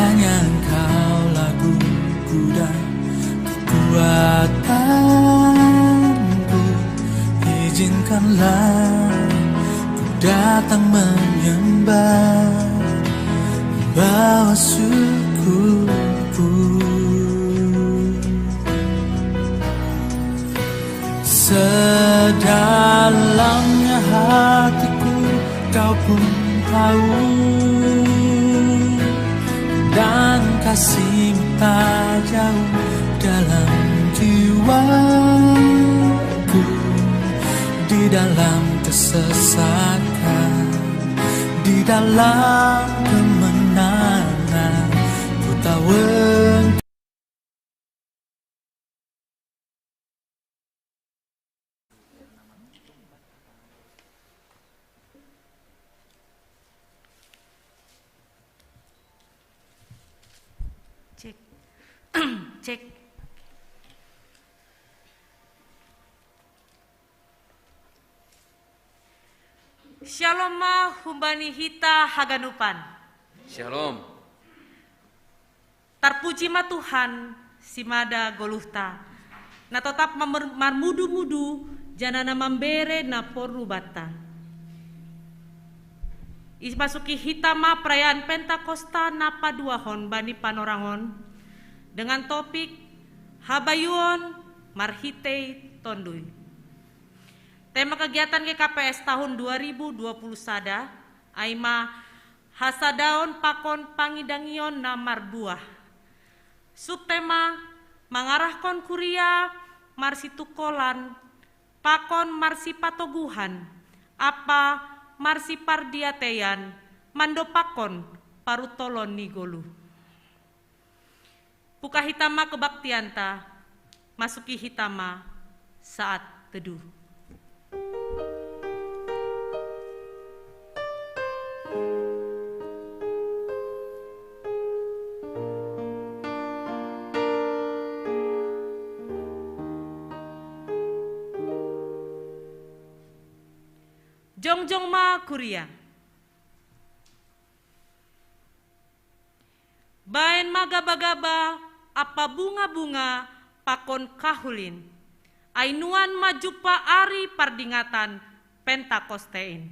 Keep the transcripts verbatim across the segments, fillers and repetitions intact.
Hanya Engkau lagu kuda kekuatanku. Izinkanlah ku datang menyembah, membawa syukurku. Sedalamnya hatiku, Kau pun tahu, dan kasih-Mu tak jauh dalam jiwaku, di dalam kesesakan, di dalam kemenangan, ku tahu Engkau. Cek. Cek. Shalom ma humbani hita haganupan. Shalom. Tarpuji ma Tuhan, simada goluhta, na totap mamur-, marmudu-mudu, janah na mambere na porlu banta. Imasuki hita ma perayaan Pentakosta na paduahon bani panorang on, dengan topik Habayuon marhitei Tonduy. Tema kegiatan G K P S tahun dua ribu dua puluh sada, ai ma hasadaon pakon pangidangion na marbuah. Subtema, mangarahkon kuria marsitungkolan pakon marsipatoguhan ampa marsipardiateian mandopakkon parutolon ni goluh. Buka hita ma kebaktianta, masuki hita ma saat teduh. Jongjong ma kuria. Baen ma gabagaba ampa bunga-bunga pakon kahulin, ai nuan ma jumpa ari pardingatan Pentakoste in.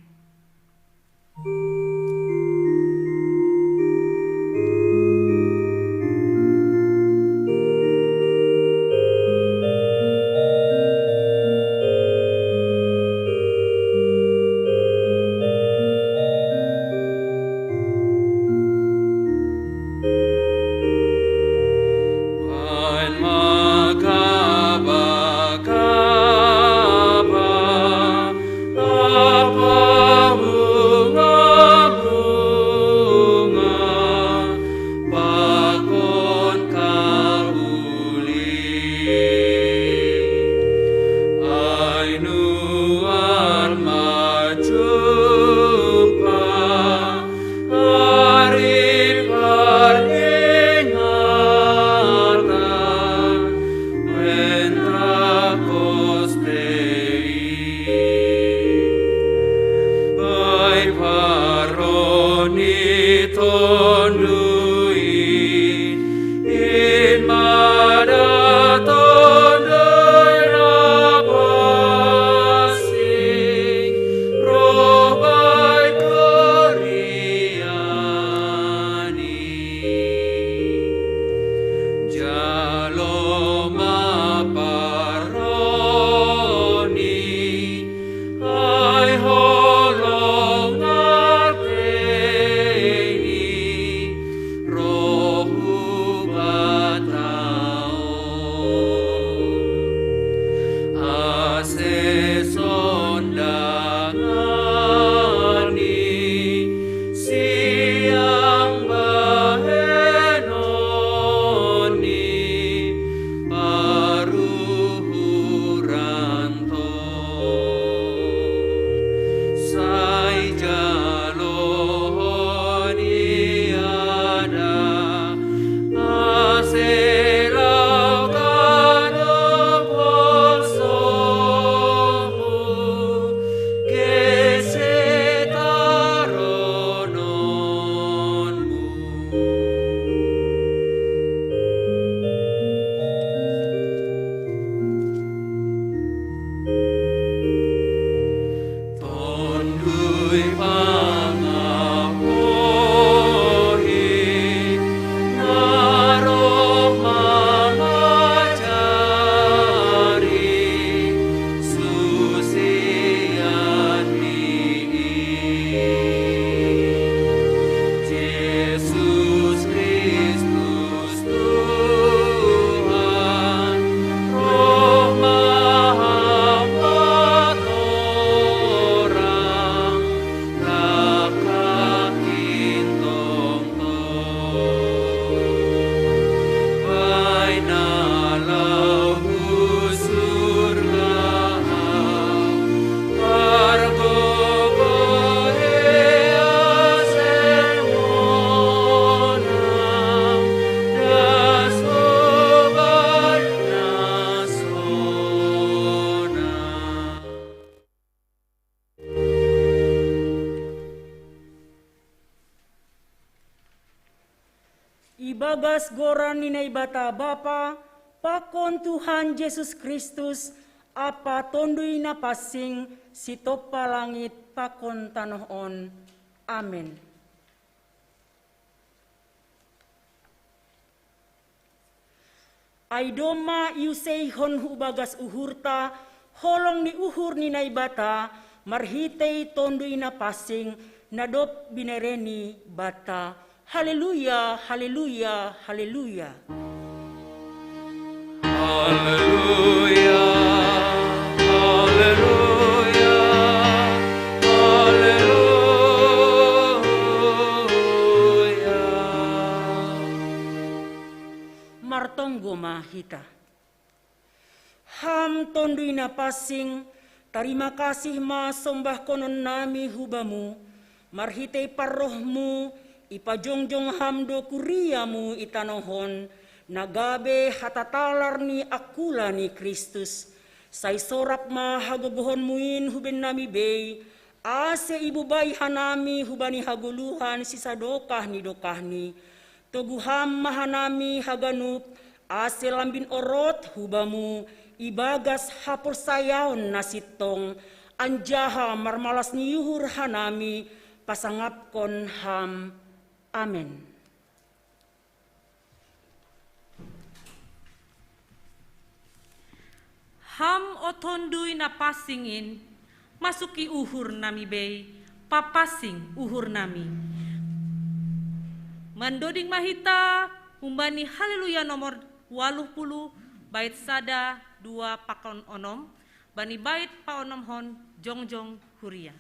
Ibagas goran ni Naibata Bapa, pakon Tuhan Jesus Kristus, Apa Tonduy Napansing, sitompa langit pakon tanoh on. Amen. Ai domma iuseihon hu bagas uhurta holong ni uhur ni Naibata marhitei Tonduy Napansing na dob binereNi banta. Haleluya, haleluya, haleluya. Haleluya, haleluya, haleluya. Martonggo ma hita. Ham Tonduy Napansing, tarima kasih ma sombahkonon nami hu Bamu, marhitei parrohMu, ipajongjong Ham do kuriaMu i tanoh on, na gabe hatatalar ni angkula ni Kristus. Sai sorap ma hagogohonMu in hu bennami bei, ase ibobai hanami hubani hagoluhan sisadokah ni dokahni. Togu Ham ma hanami haganup, ase lambin orot hu Bamu, ibagas haporsayaon na sintong, anjaha marmalas ni uhur hanami pasangapkon Ham. Amen. Ham o Tonduy Napansing in, masuki uhur nami bei, papansing uhur nami. Mandoding ma hita humbani Haleluya nomor waluh puluh, bait sada, dua pakon onom, bani bait paonomhon jongjong huria.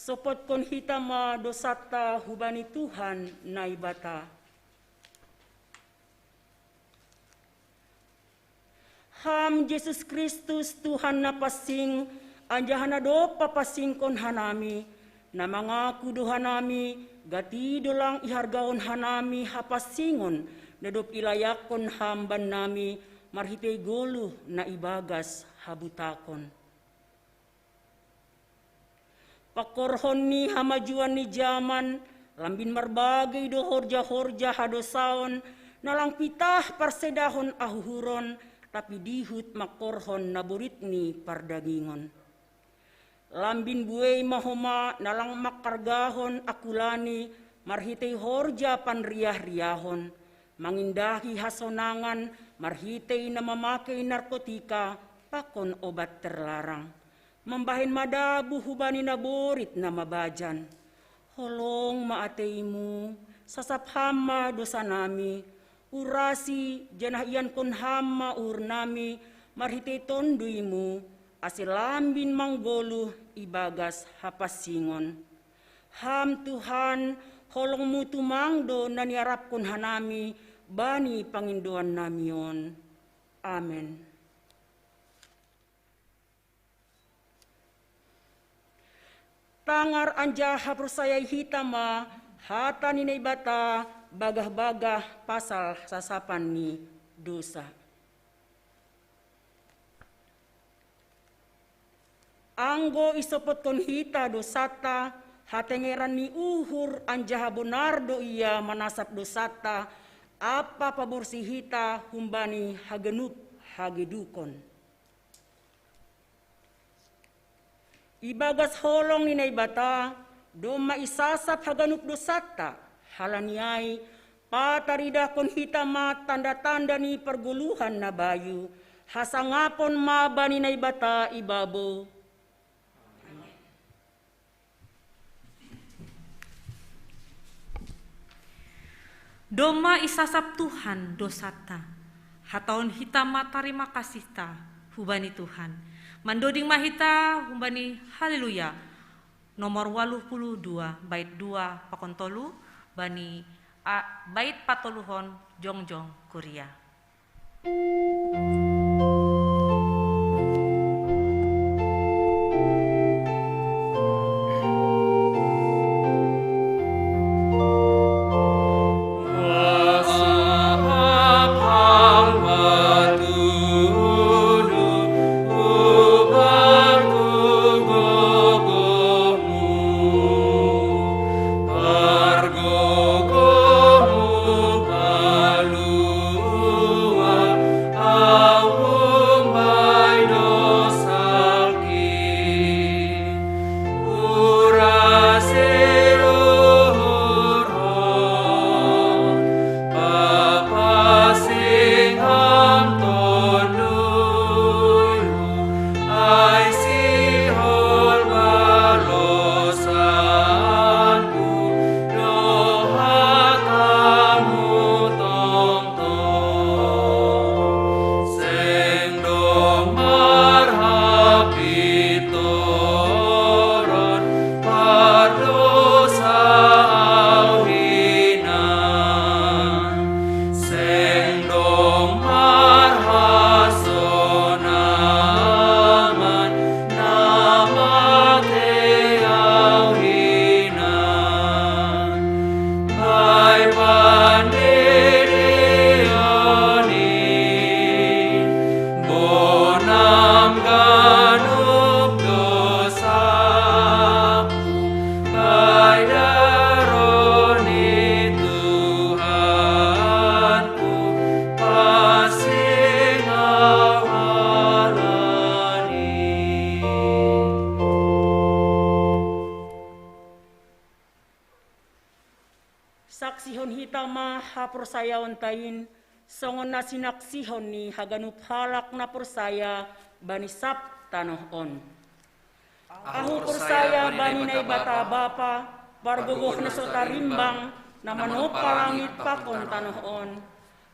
Sopotkon hita ma dosanta hubani Tuhan Naibata. Ham Jesus Kristus, Tuhan na pansing, anjaha na dob papansingkon hanami, na mangaku do hanami, gati do lang ihargahon hanami hapansingon na dob ilayakkon Ham bannami marhitei goluh na ibagas habutakon. Pangkorhon ni hamajuan ni jaman, lambin marbagei do horja-horja hadosaon, na lang pitah parsedahon ahuhuron, tapi dihut mangkorhon na borit ni pardagingon. Lambin buei ma homa na lang mangkargahon angkulani marhitei horja panriah-riahon, mangindahi hasonangan marhitei na mamakei narkotika pakon obat terlarang, mambahen madabuh hubani naborit na mabajan. Holong ma ateimu, sasap Ham ma dosanami, urasi janah iankon Ham ma uhurnami marhitei TonduyMu, ase lambin manggoluh ibagas hapansingon. Ham Tuhan, holongMu tumang do na niarapkon hanami bani pangindoannami on. Amen. Tangar anjaha porsayai hita ma hata ni Naibata bagah-bagah pasal sasapan ni dousa. Anggo isopotkon hita dousanta, hatengeran ni uhur anjaha bonar do Ia manasap dousanta ampa paborsih hita humbani haganup hagedukon. Ibagas holong ni Naibata, domma isasap haganup dousanta, halani ai, pataridahkon hita ma tanda-tanda ni pargoluhan na bayu, hasangapon ma bani Naibata ibabo. Domma isasap Tuhan dousanta. Hatahon hita ma tarima kasihta hubani Tuhan. Mandoding ma hita humbani Haleluya nomor waluh puluh dua, bait dua pakon tolu, bani a, bait patoluhon jongjong kuria. Saksihon hita ma haporsayaonta in, songon na sinaksihon ni haganup halak na porsaya bani sab tanoh on. Ahu porsaya bani Naibata Bapa, pargogoh na so tarimbang, na manompa langit pakon tanoh on.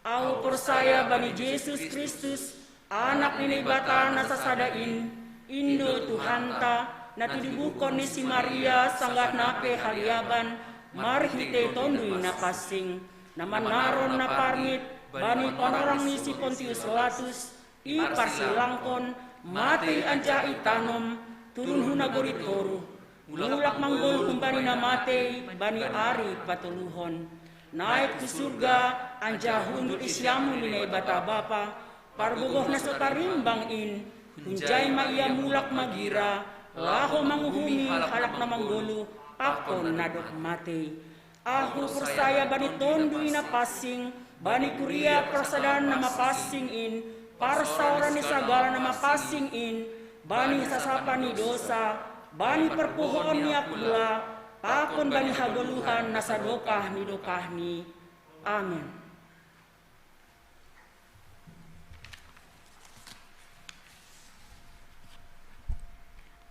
Ahu porsaya bani Jesus Kristus, Anak ni Naibata na sasada in, in do Tuhanta, na tinubuhkon ni si Maria sanggah na pe haliaban marhitei Tonduy Napansing, na manaron na parngit bani panorang ni si Pontius Pilatus, iparsilangkon, matei anjaha itanom, turun hu nagori toruh, mulak manggoluh humbani na matei bani ari patoluhon. Naek hu surga, anjaha hundul ise Amu ni Naibata Bapa, pargogoh na so tarimbang in, hunjai ma Ia mulak magira, laho manguhumi halak na manggoluh pakon na dob matei. Ahu porsaya bani Tonduy Napansing, bani kuria parsadaan na mapansing in, parsaoran ni sagala na mapansing in, bani hasasapan ni dousa, bani parpuhoon ni angkula, pakon bani hagoluhan na sadokah ni dokahni. Amen.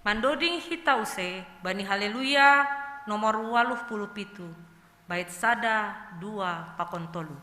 Mandoding hita use bani Haleluya nomor waluh puluh pitu, bait sada, dua, pakon tolu.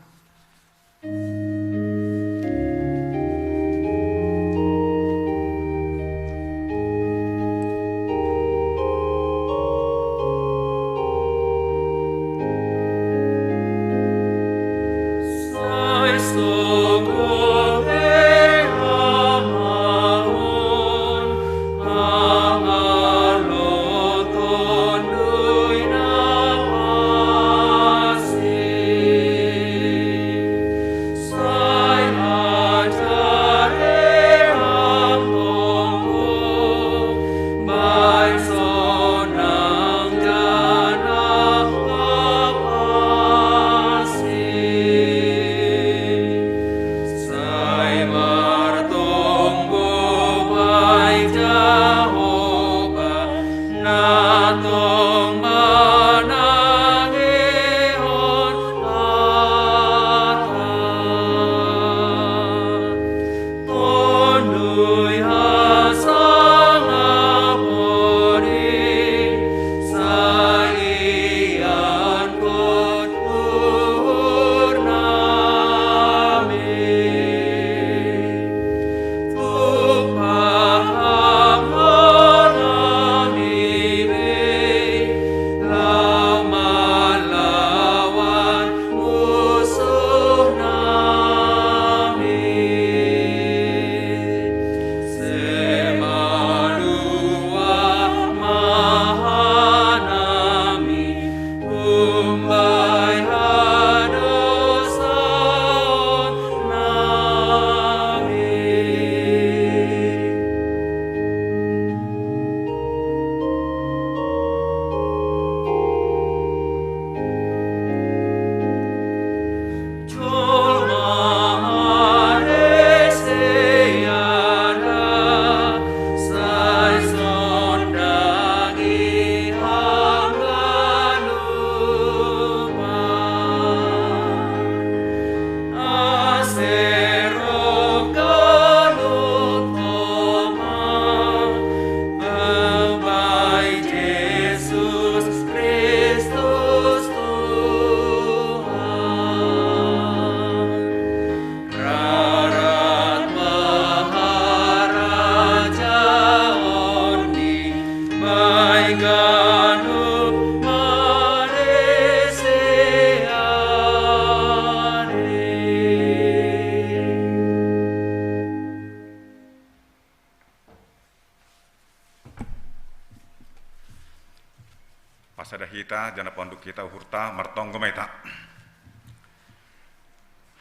Pasada hita, janah panduk hita uhurta, martonggo ma hita.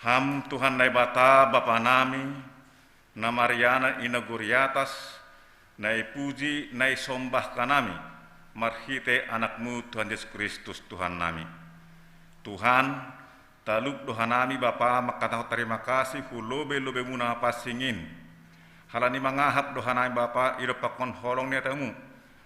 Ham Tuhan Naibata, Bapa nami, na marianan i nagori atas, na ipuji, na isombah hanami, marhitei Anak-Mu Tuhan Jesus Kristus, Tuhan nami. Tuhan, talup do hanami Bapa mangkatahon tarima kasih hu lobei-lobei-Mu na mapansing in. Halani mangahap do hanami Bapa, idompakkon holong ni hata-Mu,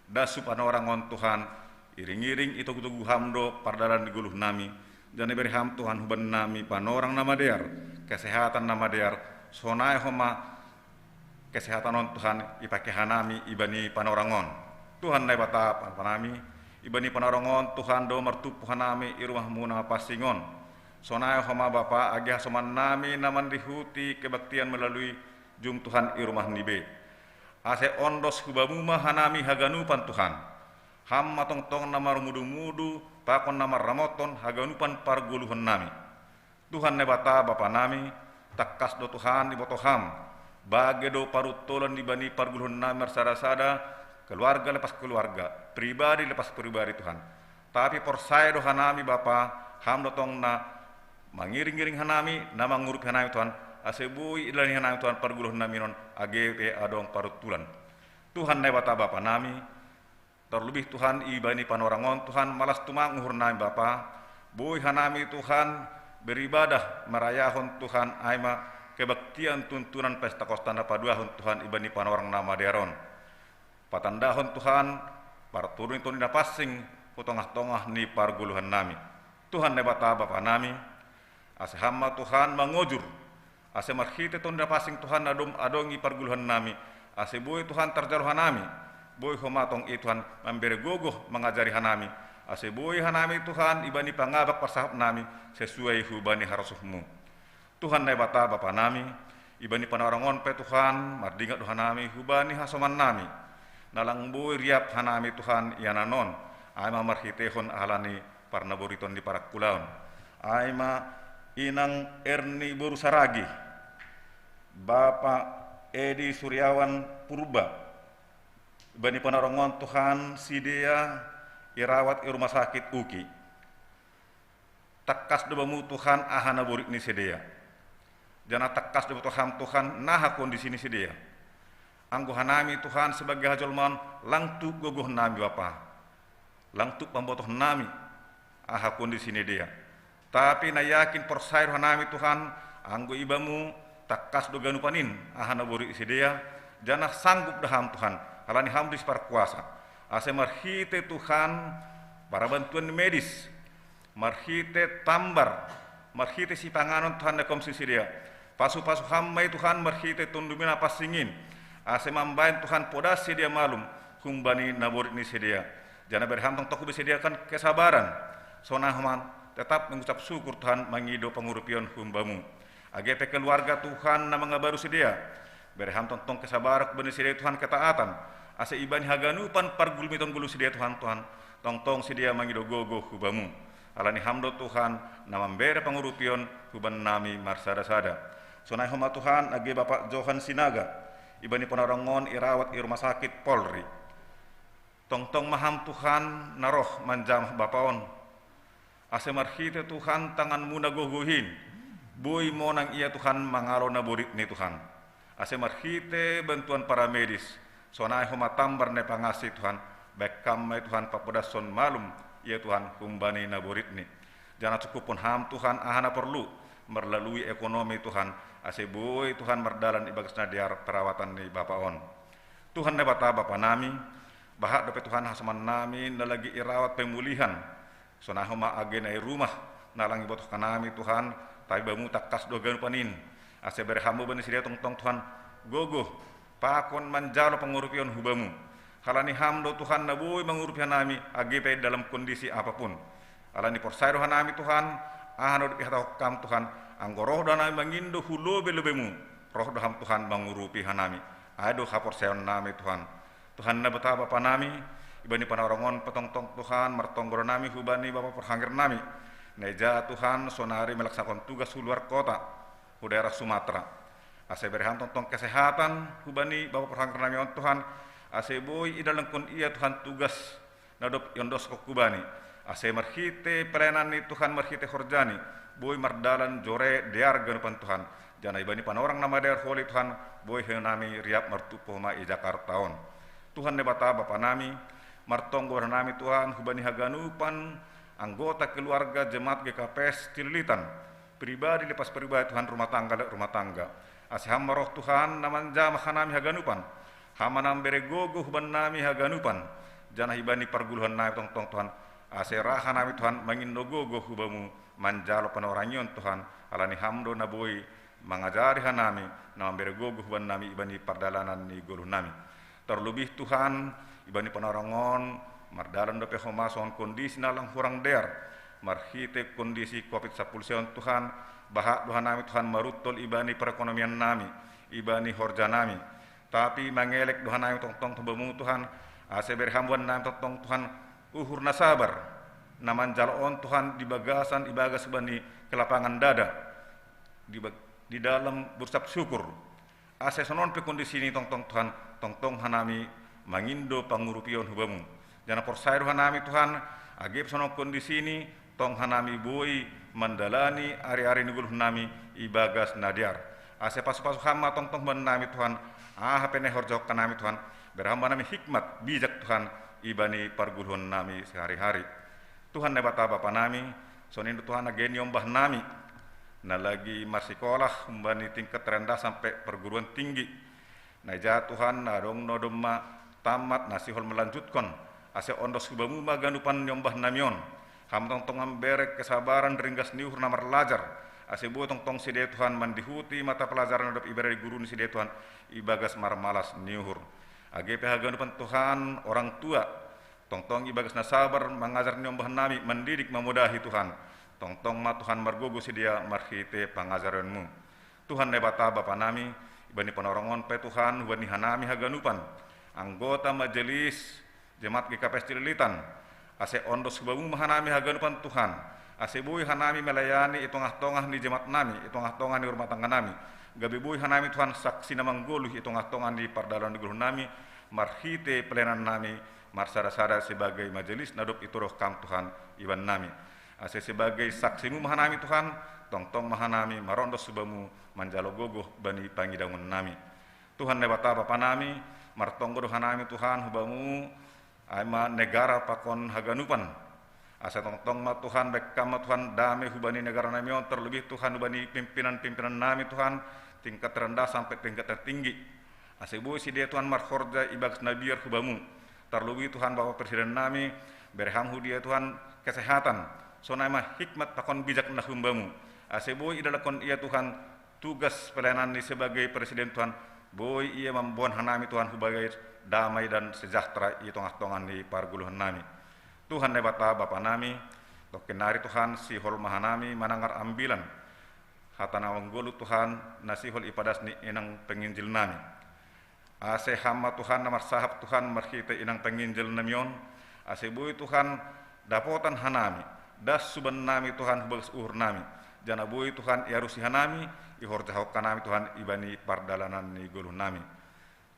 das hu panorang on Tuhan, iring-iring itogu-togu Ham do pardalan ni goluh nami, janah ibere Ham Tuhan hubannami panorang na madear, kesehatan na madear, sonai homa kesehatan on Tuhan ipake hanami ibani panorang on. Tuhan Naibata Bapa nami, ibani panorang on Tuhan do martumpu hanami i rumah-Mu na mapansing on. Sonai homa Bapa age hasoman nami na mandihuti kebaktian melalui Zoom Tuhan i rumah-Ni be. Ase ondos hubamu ma hanami haganupan Tuhan. Ham ma tongtong na marmudu-mudu pakon na marramothon haganupan pargoluhonnami. Tuhan Naibata Bapanami, tangkas do Tuhan iboto Ham, bage do paruntolan ibani pargoluhonnami marsada-sada, keluarga lepas keluarga, pribadi lepas pribadi Tuhan. Tapi porsaya do hanami Bapa, Ham do tong na mangiring-iring hanami, na mangurupi hanami Tuhan, ase boi idalani hanami Tuhan pargoluhonnami on age pe adong paruntulan. Tuhan Naibata Bapanami, terlebih Tuhan ibani panorang on Tuhan malas tumang uhurnami Bapa, boi hanami Tuhan beribadah marayahon Tuhan ai ma kebaktian tuntunan pesta kostana paduahon Tuhan ibani panorang na madear on. Patandahon Tuhan parturun ni Tondi Napansing hu tongah-tongah ni pargoluhannami. Tuhan Naibata Bapanami, ase Ham ma Tuhan mangojur, ase marhite Tondi Napansing Tuhan na dom adong i pargoluhannami, ase boi Tuhan tarjalo hanami, boi Homa tong i Tuhan mambere gogoh mangajari hanami, ase boi hanami Tuhan ibani pangabak parsahapnami sesuai hubani harosuhMu. Tuhan Naibata Bapanami, ibani panorang on pe Tuhan mardingat do hanami hubani hasomannami, na lang boi riap hanami Tuhan ianan on, ai ma marhitehon ahalani parnaboriton ni parangkulaon, ai ma inang Erni boru Saragi, Bapa Edi Suryawan purba, ibani panorang on Tuhan sidea irawat i rumah sakit uki. Tangkas do Bamu Tuhan aha na borit ni sidea. Janah tangkas do iboto Ham Tuhan naha kondisi ni sidea. Anggo hanami Tuhan sebagai hajolmaon lang tuk gogohnami Bapa, lang tuk pambotohnami aha kondisi ni sidea. Tapi na yakin porsaya do hanami Tuhan, anggo i Bamu tangkas do ganupan in aha na borit ni sidea, janah sanggup do Ham Tuhan, halani Ham do siparkuasa, ase marhite Tuhan parabantuan medis, marhite tambar, marhite sipanganon Tuhan na ikomsi sidea. Pasu-pasu Ham ma i Tuhan marhite Tondumi Napansing in, ase mambahen Tuhan podas sidea malum humbani na borit ni sidea. Janah bere Ham tongtong hubani sidea kan kesabaran, sonai homa tetap mangucap syukur Tuhan mangido pangurupion hum Bamu. Age pe keluarga Tuhan na mangabaru sidea, bere Ham tongtong kesabaran hubani sidea Tuhan ketaatan, ase ibani haganupan pargulmiton goluh sidea Tuhan, Tuhan, tongtong sidea mangido gogoh hu Bamu. Halani Ham do Tuhan na mambere pangurupion hubannami marsada-sada. Sonai homa Tuhan age Bapak Johan Sinaga, ibani panorang on irawat i rumah sakit Polri. Tongtong ma Ham Tuhan na roh manjamah Bapa on, ase marhite Tuhan tangan-Mu na gogoh in, boi monang ia Tuhan mangalo na borit ni Tuhan. Ase marhite bantuan paramedis, sonai homa tambar ni pangasih Tuhan, bahen Ham ma i Tuhan papodashon malum ia Tuhan humbani na boritni. Janah cukuphon Ham Tuhan aha na porlu, marlalui ekonomi Tuhan, ase boi Tuhan mardalan ibagas na dear perawatan ni Bapa on. Tuhan Naibata Bapanami, bahat dope Tuhan hasomannami na lagi irawat pemulihan, sonai homa age na i rumah, na lang ibotoh hanami Tuhan, tapi Bamu tangkas do ganupan in, ase bere Ham hubani sidea tongtong Tuhan gogoh pakon manjalo pangurupion hu Bamu. Halani Ham do Tuhan na boi mangurupi hanami age pe dalam kondisi apapun. Halani porsaya do hanami Tuhan, aha na dob ihatahon Ham Tuhan, anggo roh do hanami mangindo hu lobe-lobe-Mu, roh do Ham Tuhan mangurupi hanami. Ai do haporsayaonnami Tuhan. Tuhan Naibata Bapanami, ibani panorang on pe tongtong Tuhan martonggo do hanami hubani Bapa parhangirnami, na ija Tuhan sonari melaksanakan tugas hu luar kota, hu daerah Sumatera. Ase bere Ham tongtong kesehatan hubani Bapa parhangirnami on Tuhan, ase boi idalankon ia Tuhan tugas na dob iondoskon hubani, ase marhite pelayanan ni Tuhan marhite horjani, boi mardalan jore dear ganupan Tuhan, janah ibani panorang na madear holi Tuhan, boi hanami riap martumpu homa i Jakarta on. Tuhan Naibata Bapanami, martonggo hanami Tuhan hubani haganupan anggota keluarga jemaat G K P S Cililitan, pribadi lepas pribadi Tuhan, rumah tangga lepas rumah tangga. Ase Ham ma roh Tuhan na manjamah hanami haganupan, Ham ma na mambere gogoh hubannami haganupan, janah ibani parguluhannami tongtong Tuhan, ase ra hanami Tuhan mangindo gogoh hu Bamu manjalo panorangion Tuhan, halani Ham do na boi mangajari hanami, na mambere gogoh hubannami ibani pardalanan ni goluhnami. Tarlobih Tuhan, ibani panorang on, mardalan dope homa songon kondisi na lang hurang dear, marhite kondisi covid sampulu sia on Tuhan, bahat do hanami Tuhan maruntol ibani perekonomiannami, ibani horjanami. Tapi mangelek do hanami tongtong tu Bamu Tuhan, ase bere Ham bannami tongtong Tuhan uhur na sabar, na manjalo on Tuhan di bagasan, ibagas bani kelapangan dada, di, di dalam berucap syukur. Ase sonon pe kondisi ni tongtong Tuhan, tongtong hanami mangindo pangurupion hu Bamu. Janah porsaya do hanami Tuhan, age pe sonon kondisi ni, tong hanami boi mandalani ari-ari ni goluh nami ibagas na dear. Ase pasu-pasu Ham ma tongtong bannami Tuhan, aha pe na ihorjahon hanami Tuhan, bere Ham bannami hikmat bijak Tuhan, ibani pargoluhon nami sehari-hari. Tuhan Naibata Bapa nami, sonin do Tuhan age niombah nami, na lagi marsikolah humbani tingkat rendah sampe perguruan tinggi. Na ija Tuhan, na adong na domma tamat, na sihol melanjutkon, ase ondos hu Bamu ma ganupan niombah nami on. Ham tongtong mambere kesabaran ringgas ni uhur na marlajar, ase boi tongtong sidea Tuhan mandihuti mata pelajaran na dob ibere guru ni sidea Tuhan, ibagas marmalas ni uhur. Age pe haganupan Tuhan orang tua, tongtong ibagas na sabar mangajar niombah nami, mandidik, mamodahi Tuhan. Tongtong ma Tuhan margogo sidea marhite pangajaron-Mu. Tuhan Naibata Bapa nami, ibani panorang on pe Tuhan, hubani hanami haganupan anggota majelis Jemaat G K P S Cililitan, ase ondos hu Bamu ma hanami haganupan Tuhan, ase boi hanami melayani i tongah-tongah ni jemaat nami, i tongah-tongah ni rumah tangga nami, gabe boi hanami Tuhan saksi na manggoluh i tongah-tongah ni pardalanan ni goluh nami, marhite pelayanan nami marsada-sada sebagai majelis na dob itodoh Kam Tuhan ibannami. Ase sebagai saksi-Mu ma hanami Tuhan, tongtong ma hanami marondos hu Bamu manjalo gogoh bani pangidangon nami. Tuhan Naibata Bapa nami, martonggo do hanami Tuhan hu Bamu, ai ma negara pakon haganupan. Ase tongtong ma Tuhan, baen Kam ma Tuhan dame hubani negara nami on, terlebih Tuhan hubani pimpinan-pimpinan nami Tuhan, tingkat rendah sampe tingkat tertinggi. Ase boi sidea Tuhan marhorja ibagas na biar hu Bamu. Terlebih Tuhan Bapa Presiden nami, bere Ham hu dia Tuhan kesehatan. Sonai ma hikmat pakon bijak na hun Bamu. Ase boi idalankon ia Tuhan tugas pelayanan ni sebagai presiden Tuhan, boi ia mamboan hanami Tuhan hubagas damai dan sejahtera i tongah-tongah ni pargoluhan nami. Tuhan Naibata Bapa nami, tongkin nari Tuhan sihol ma hanami manangar ambilan hata na manggoluh Tuhan, na sihol ipadas ni inang penginjil nami. Ase Ham ma Tuhan na marsahap Tuhan marhite inang penginjil nami on, ase boi Tuhan dapotan hanami, das suban nami Tuhan hubagas uhur nami, janah boi Tuhan iarusi hanami, ihorjahon hanami Tuhan ibani pardalanan ni goluh nami.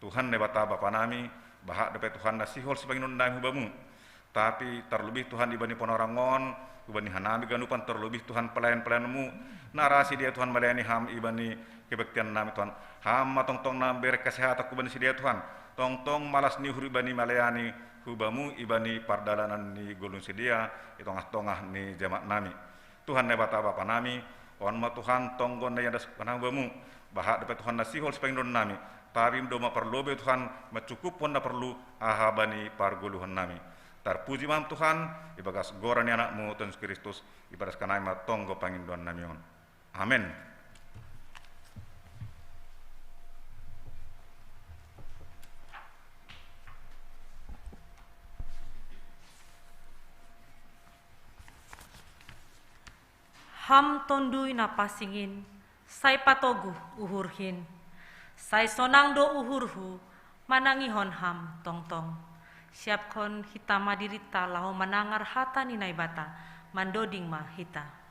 Tuhan Naibata Bapa nami, bahat dope Tuhan na sihol sipanginon nami hu Bamu, tapi terlebih Tuhan ibani panorang on, hubani hanami ganupan terlebih Tuhan pelayan-pelayan-Mu, na ra sidea Tuhan melayani Ham ibani kebaktian nami Tuhan. Ham ma tongtong na mambere kesehatan hubani sidea Tuhan. Tongtong malas ni uhur ibani melayani hu Bamu ibani pardalanan ni goluh ni sidea i tongah-tongah ni jemaat nami. Tuhan Naibata Bapa nami, on ma Tuhan tonggo na iandashon hanami hu Bamu, bahat dope Tuhan na sihol sipanginon nami, tapi domma parlu be Tuhan mancukuphon na parlu aha bani pargoluhan nami. Tarpuji ma Ham Tuhan, ibagas goran ni Anak-Mu Tuhan Jesus Kristus, ipadas hanami ma tonggo pangindoan nami on. Amen. Ham Tonduy Na Pansing in, sai patoguh uhurhin. Sai sonang do uhurhu manangihon Ham tongtong. Siapkon hita ma dirita laho manangar hata ni Naibata, mandoding ma hita.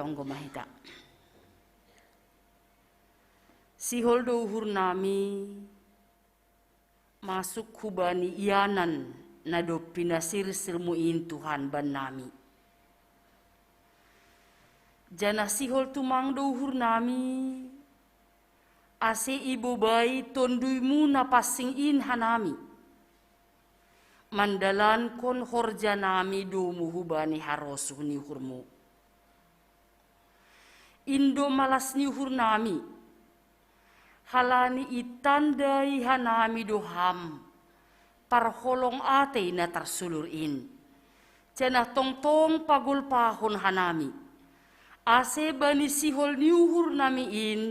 Tonggo ma hita. Sihol do uhur nami masuk hubani ianan na dob pinasirsirmu in Tuhan bannami. Janah sihol tumang do uhur nami, ase ibobai tonduymu na pansing in hanami, mandalankon horja nami domu hubani harosuh ni uhurmu. In do malas ni uhur nami, halani itandai hanami do Ham parholong atei na tarsulur in, janah tongtong pagolpahon hanami, ase bani sihol ni uhur nami in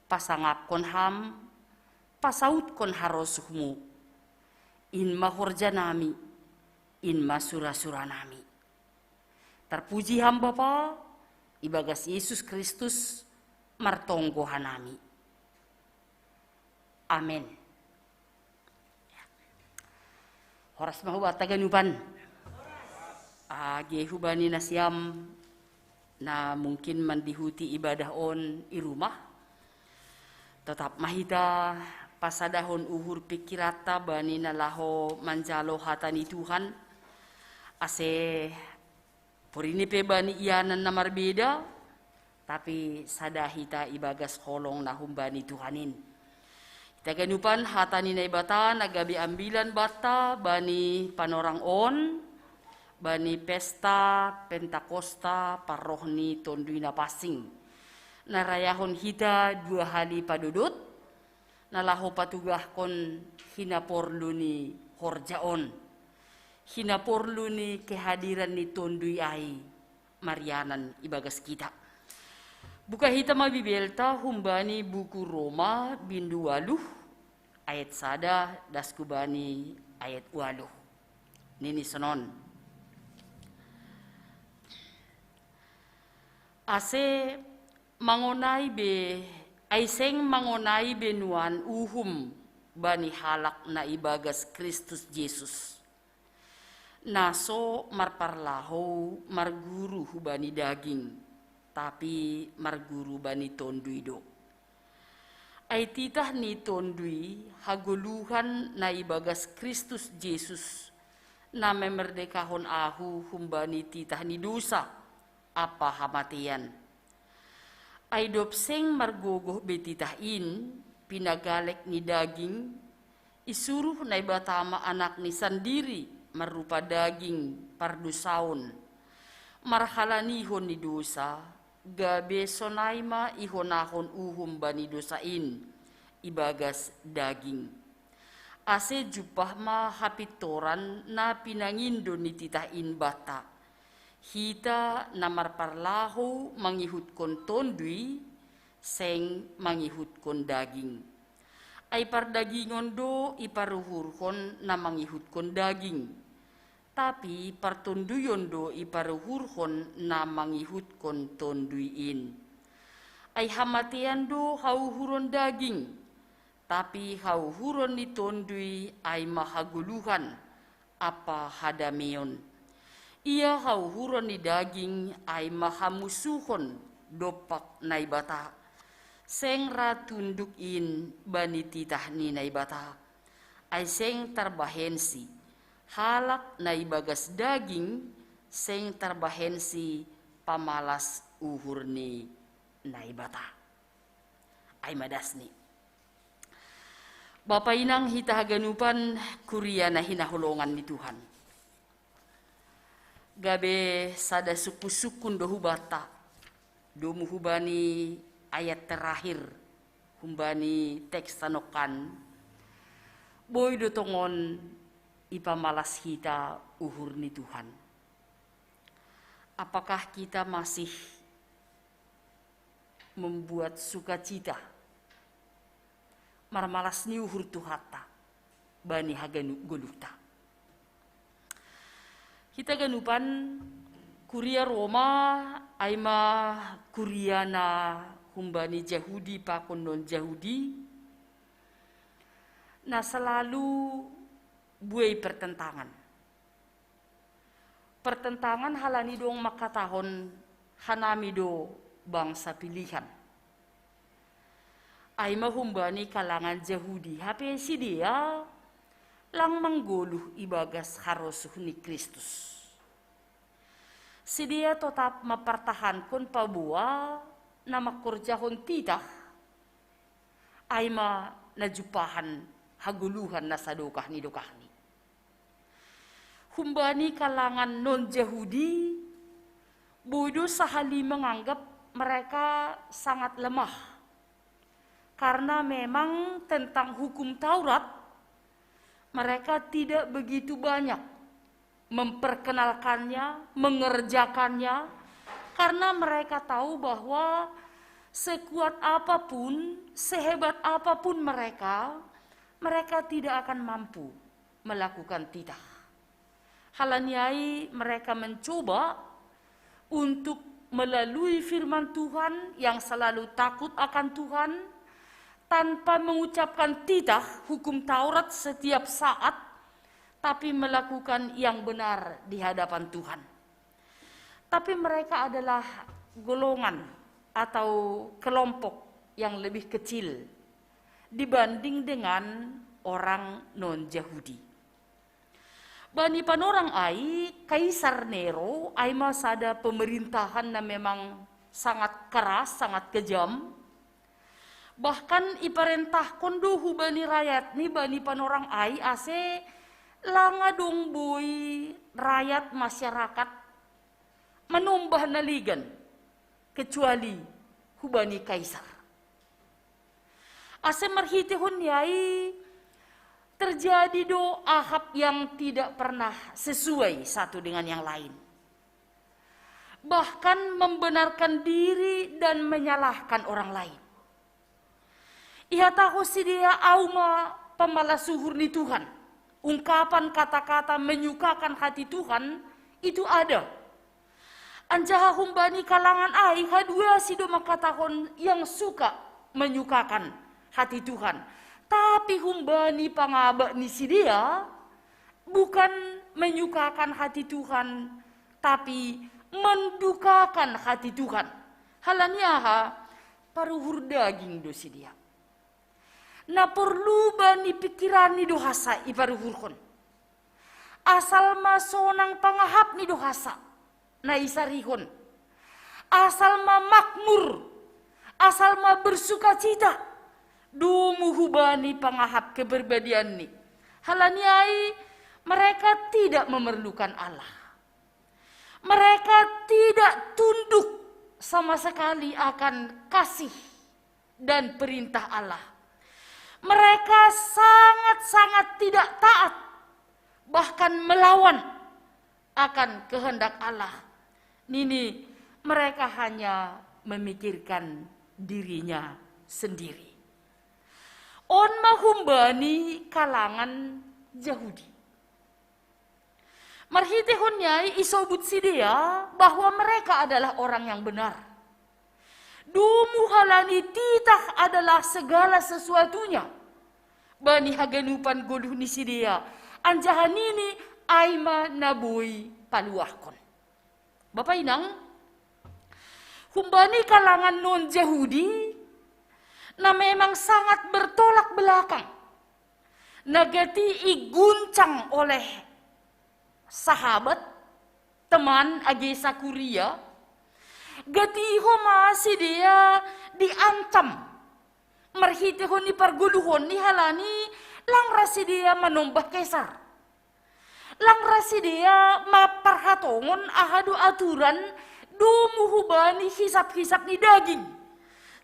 pasangapkon Ham, pasautkon harosuhmu. In ma horja nami, in ma surasura nami. Tarpuji Ham Bapa, ibagas Yesus Kristus martonggo hanami. Amen. Horas ma hubanta ganupan. Age hubani nasiam na mungkin mandihuti ibadah on i rumah, totap ma hita pasadahon uhur pikiranta bani na laho manjalo hata ni Tuhan, ase porini pe bani ianan na marbeda, tapi sada hita ibagas holong na humbani Tuhan in. Hita ganupan hata ni Naibata na gabe ambilan banta bani panorang on, bani pesta Pentakosta parroh ni Tonduy Napansing, na rayahon hita dua hali padodot, na laho patugahkon hinaporlu ni horja on, hinaporlu ni kehadiran ni Tonduy ai marianan ibagas kita. Buka hita ma Bibelta humbani buku Roma bindu ualuh, ayat sada das hubani ayat ualuh. Nini sonon. Ase mangonai be, ai seng mangonai be nuan uhum bani halak na ibagas Kristus Jesus, na so marparlahou marguru hubani daging, tapi marguru bani Tonduy do. Ai titah ni Tonduy hagoluhan na ibagas Kristus Jesus, na memerdekahon ahu humbani titah ni dousa ampa hamatean. Ai dob seng margogoh be titah in, pinagalek ni daging, isuruh Naibata ma AnakNi sandiri marrupa daging pardousaon, marhalanihon ni dousa, gabe sonai ma ihonahon uhum bani dousa in ibagas daging. Ase jumpah ma hapintoran na pinangindo ni titah in banta, hita na marparlahou mangihutkon Tonduy, seng mangihutkon daging. Ai pardagingon do iparuhurhon na mangihutkon daging, tapi partonduyon do iparuhurhon na mangihutkon Tonduy in. Ai hamatean do hauhuron daging, tapi hauhuron ni Tonduy ai ma hagoluhan ampa hadameon. Ia hauhuron ni daging ai ma hamusuhon dompak Naibata. Seng ra tunduk in bani titah ni Naibata, ai seng tarbahensi. Halak na ibagas daging seng tarbahensi pamalas uhur ni Naibata. Ai ma dasni. Bapa inang hita haganupan kuria na hinaholongan ni Tuhan. Gabe sada sungkun-sungkun do hubanta, domu hubani ayat terakhir humbani teks tanongkan, boi do tongon ipamalas hita uhur ni Tuhan. Apakah kita masih membuat sukacita, marmalas ni uhur Tuhanta bani haganup goluhta? Hita ganupan, kuria Roma ai ma kuria na humbani Jahudi pakon non-Jahudi, na salalu buei pertentangan. Pertentangan halani dong mangkatahon, Hanami do bangsa pilihan. Ai ma humbani kalangan Jahudi, hape sidea lang manggoluh ibagas harosuh ni Kristus. Sidea totap mapartahankon paboa na mangkorjahon titah, ai ma na jumpahan hagoluhan na sadokah ni dokahni. Humbani kalangan non-Jahudi, boi do sahali menganggap mereka sangat lemah. Karena memang tentang hukum Taurat, mereka tidak begitu banyak memperkenalkannya, mengerjakannya, karena mereka tahu bahwa sekuat apapun, sehebat apapun mereka, mereka tidak akan mampu melakukan titah. Halani ai mereka mencoba untuk melalui firman Tuhan yang selalu takut akan Tuhan, tanpa mengucapkan titah hukum Taurat setiap saat, tapi melakukan yang benar di hadapan Tuhan. Tapi mereka adalah golongan atau kelompok yang lebih kecil dibanding dengan orang non-Jahudi. Bani panorang ai, Kaisar Nero ai ma sada pemerintahan na memang sangat keras, sangat kejam. Bahkan iparentahkon do hubani rayatni, bani panorang ai, ase lang adong boi rayat, masyarakat manombah na legan, kecuali hubani Kaisar. Ase marhiteihon ni ai terjadi do ahap yang tidak pernah sesuai satu dengan yang lain. Bahkan membenarkan diri dan menyalahkan orang lain. Ihatahon sidea, au ma pamalas uhur ni Tuhan. Ungkapan kata-kata menyukakan hati Tuhan itu ada. Anjaha humbani kalangan ai haduasi do mangkatahon yang suka menyukakan hati Tuhan. Tapi humbani pangabak ni sidea, bukan menyukakan hati Tuhan, tapi mendukakan hati Tuhan. Halani aha? Paruhur daging do sidea. Na porlu bani pikiranni do hansa iparuhurhon. Asal ma sonang pangahapni do hansa na isarihon. Asal ma makmur, asal ma bersukacita, domu hubani pangahap kepribadianni. Halani ai mereka tidak memerlukan Allah. Mereka tidak tunduk sama sekali akan kasih dan perintah Allah. Mereka sangat-sangat tidak taat, bahkan melawan akan kehendak Allah. Nini, mereka hanya memikirkan dirinya sendiri. On ma humbani kalangan Jahudi. Marhiteihon ni ai isobut sidea bahwa mereka adalah orang yang benar. Domu halani titah adalah segala sesuatunya bani haganupan goluh ni sidea, anjaha nini, ai ma na boi paluahkon. Bapa inang, humbani kalangan non-Jahudi na memang sangat bertolak belakang, na gati iguncang oleh sahabat, teman age sakuria, gati ho ma sidea diancam marhiteihon ni pargoluhon ni, halani lang ra sidea manombah Kaisar. Lang ra sidea mamparhatongon aha do aturan domu hubani hisap-hisap ni daging.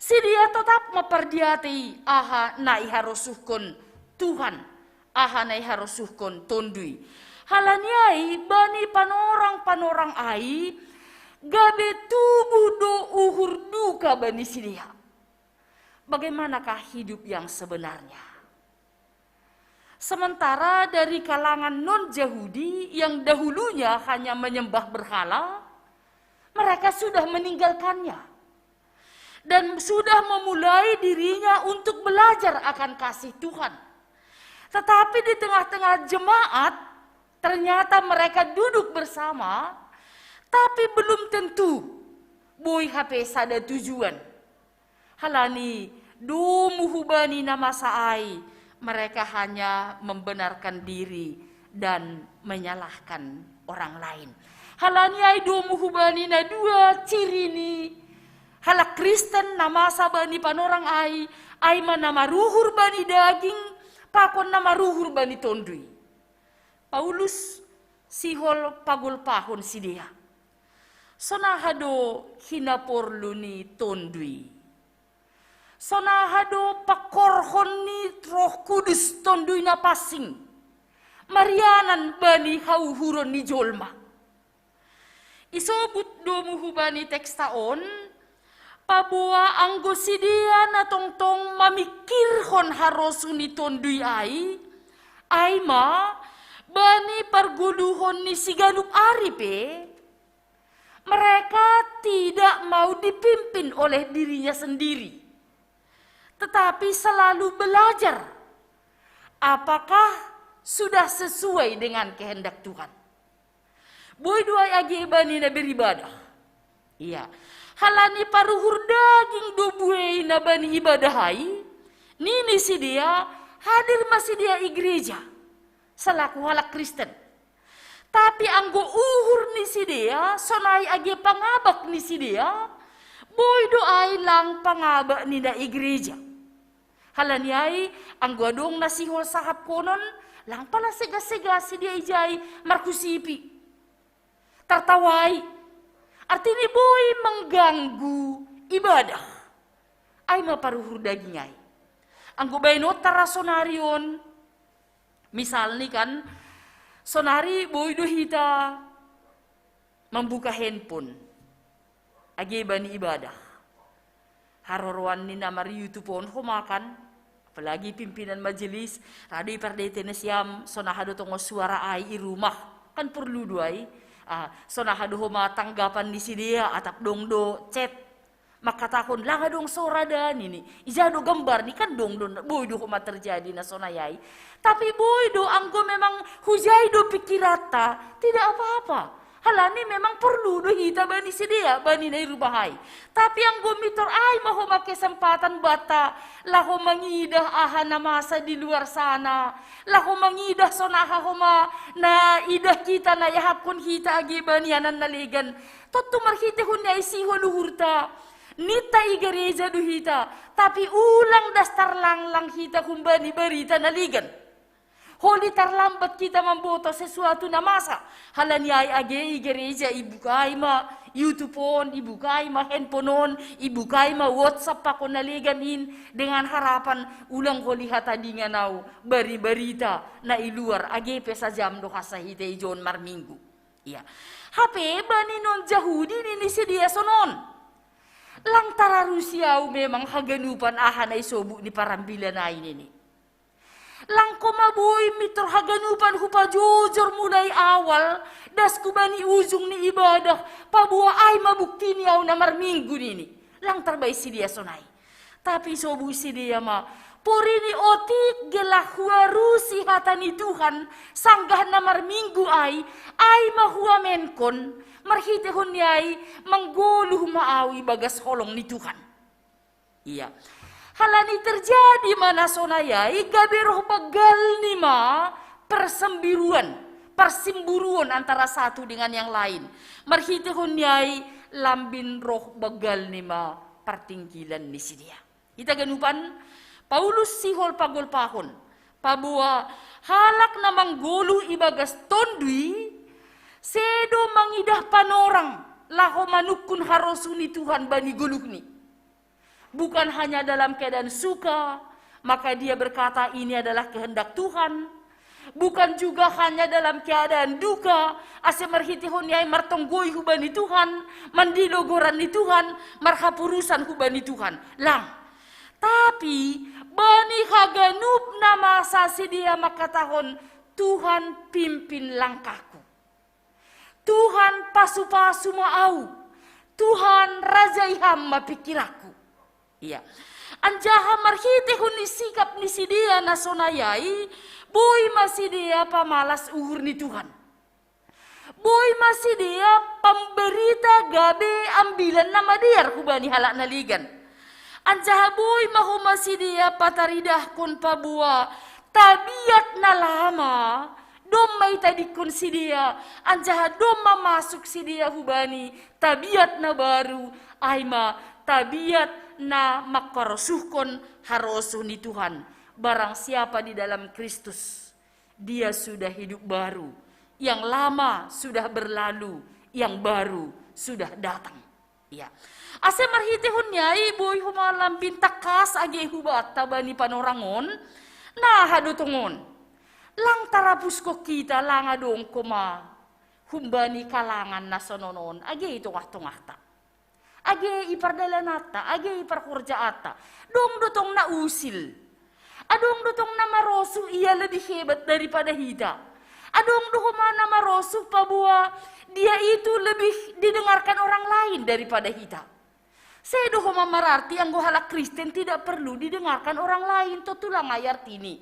Sidea totap ma pardiatei aha na iharosuhkon Tuhan, aha na iharosuhkon Tonduy. Halani ai bani panorang-panorang ai gabe tubuh do uhur duka bani sidea. Bagaimanakah hidup yang sebenarnya? Sementara dari kalangan non-Jahudi yang dahulunya hanya menyembah berhala, mereka sudah meninggalkannya dan sudah memulai dirinya untuk belajar akan kasih Tuhan. Tetapi di tengah-tengah jemaat, ternyata mereka duduk bersama, tapi belum tentu Boi hape sada tujuan. Halani domu hubani na masa ai, mereka hanya membenarkan diri dan menyalahkan orang lain. Halani ai domu hubani na dua ciri ni halak Kristen na masa bani panorang ai, ai ma na maruhur bani daging, pakon na maruhur bani tondui. Paulus sihol pagolpahon sidea. Sonaha do hinaporlu ni tondui? Sonaha do pakorhon ni Roh Kudus tondui na pansing marianan bani hauhuron ni jolma? Isobut domu hubani teksta on, paboa anggo sidea na tongtong mamingkirhon harosu ni tondui ai, ai ma bani pargoluhon ni siganup ari pe, mereka tidak mau dipimpin oleh dirinya sendiri, tetapi selalu belajar apakah sudah sesuai dengan kehendak Tuhan. Boi do ai age bani na beribadah. Ia, halani paruhur daging do buei na bani ibadah ai, nini sidea, hadir ma sidea i gereja salaku halak Kristen. Tapi anggo uhur ni sidea, sonai age pangabak ni sidea, boi do ai lang pangabak ni na i gereja. Halani ai, anggo adong na sihol sahapkonon, lang pala sega-sega sidea ijai markusipi, tartawai. Artini boi mengganggu ibadah. Ai ma paruhur daging ai. Anggo baenonta ra sonari on, misalni kan, sonari boi do hita mambuka handphone age bani ibadah. Haroroan ni na mar-YouTube on homa kan, apalagi pimpinan majelis, ra do ipardete nasiam, sonaha do tongon suara ai i rumah. Kan porlu do ai. Ah, sonaha do homa tanggapan ni sidea, atap dong do chat mangkatahon, lang adong sora da nini. Ija do gambar ni, kan dong do, boi do homa terjadi na sonai ai. Tapi boi do anggo memang hujai do pikiranta, tidak apa-apa. Halani memang porlu do hita bani sidea, bani na i rumah ai. Tapi anggo mitor ai ma homa kesempatan banta, laho mangidah aha na masa di luar sana, laho mangidah sonaha homa na idah hita na iahapkon hita age bani anan na legan. Tontu marhitehon ni ai sihol uhurta. Ninta i gereja do hita, tapi ulang das tarlanglang hita humbani barita na legan. Holi tarlambat hita mamboto sesuatu na masa. Halani ai age i gereja ibukai ma YouTube on, ibukai ma handphone on, ibukai ma WhatsApp pakon na legan in, dengan harapan ulang holi hatadingan au bari-barita na i luar, age pe sajam do hansa hita ijon marminggu. Ia. Hape bani non Jahudi nini sidea sonon. Lang tararusi au memang haganupan aha na isobut ni parambilan ai nini. Lang koma boi mitor haganupan hupajojor mulai awal, das hubani ujung ni ibadah, paboa ai ma bukti ni au na marminggu nini. Lang tarbaen sidea sonai. Tapi isobut sidea ma, porini otik gelah huarusi hata ni Tuhan, sanggah na marminggu ai, ai ma huamenkon, marhitehon ni ai, manggoluh ma au ibagas holong ni Tuhan. Ia. Halani terjadi ma na sonai ai, gabe roh banggalni ma persembiruan, persimburuon antara satu dengan yang lain. Marhitehon ni ai lambin roh banggalni ma partingkilan ni sidea. Hita ganupan, Paulus sihol pagolpahon, paboa halak na manggoluh ibagas tondui, sedo mangidah panorang laho manungkun harosu ni Tuhan bani goluhni. Bukan hanya dalam keadaan suka, maka dia berkata, "Ini adalah kehendak Tuhan." Bukan juga hanya dalam keadaan duka, ase marhitehon ni ai martonggoi hubani Tuhan, mandilo goran ni Tuhan, marhapurusan hubani Tuhan. Lang. Tapi, bani haganup na masa sidea mangkatahon, "Tuhan, pimpin langkahku. Tuhan, pasu-pasu ma au. Tuhan, rajai Ham ma pingkiranku." Ia. Anjaha marhitehon ni sikap ni sidea na sonai ai, boi ma sidea pamalas uhur ni Tuhan. Boi ma sidea pambarita gabe ambilan na madear hubani halak na legan. Anjaha boi ma homa sidea pataridahkon paboa tabiat na lama, domma itadingkon sidea, anjaha domma masuk sidea hubani tabiat na baru, ai ma tabiat na mangkarosuhkon harosuh ni Tuhan. Barang siapa di dalam Kristus, dia sudah hidup baru. Yang lama sudah berlalu, yang baru sudah datang. Ya. Ase marhitehon ni ai boi homa lambin tangkas age hubanta bani panorang on, na aha do tongon? Lang tarapuskon hita, lang adong homa humbani kalangan na sonon on age i tongah-tongahta. Age i pardalananta, age i parhorjaanta. Dong do tong na usil. Adong do tong na marosuh ia lebih hebat daripada hita. Adong do homa na marosuh paboa dia itu lebih didengarkan orang lain daripada hita. Sedo homa mararti anggo halak Kristen tidak perlu didengarkan orang lain, tontu lang ai artini.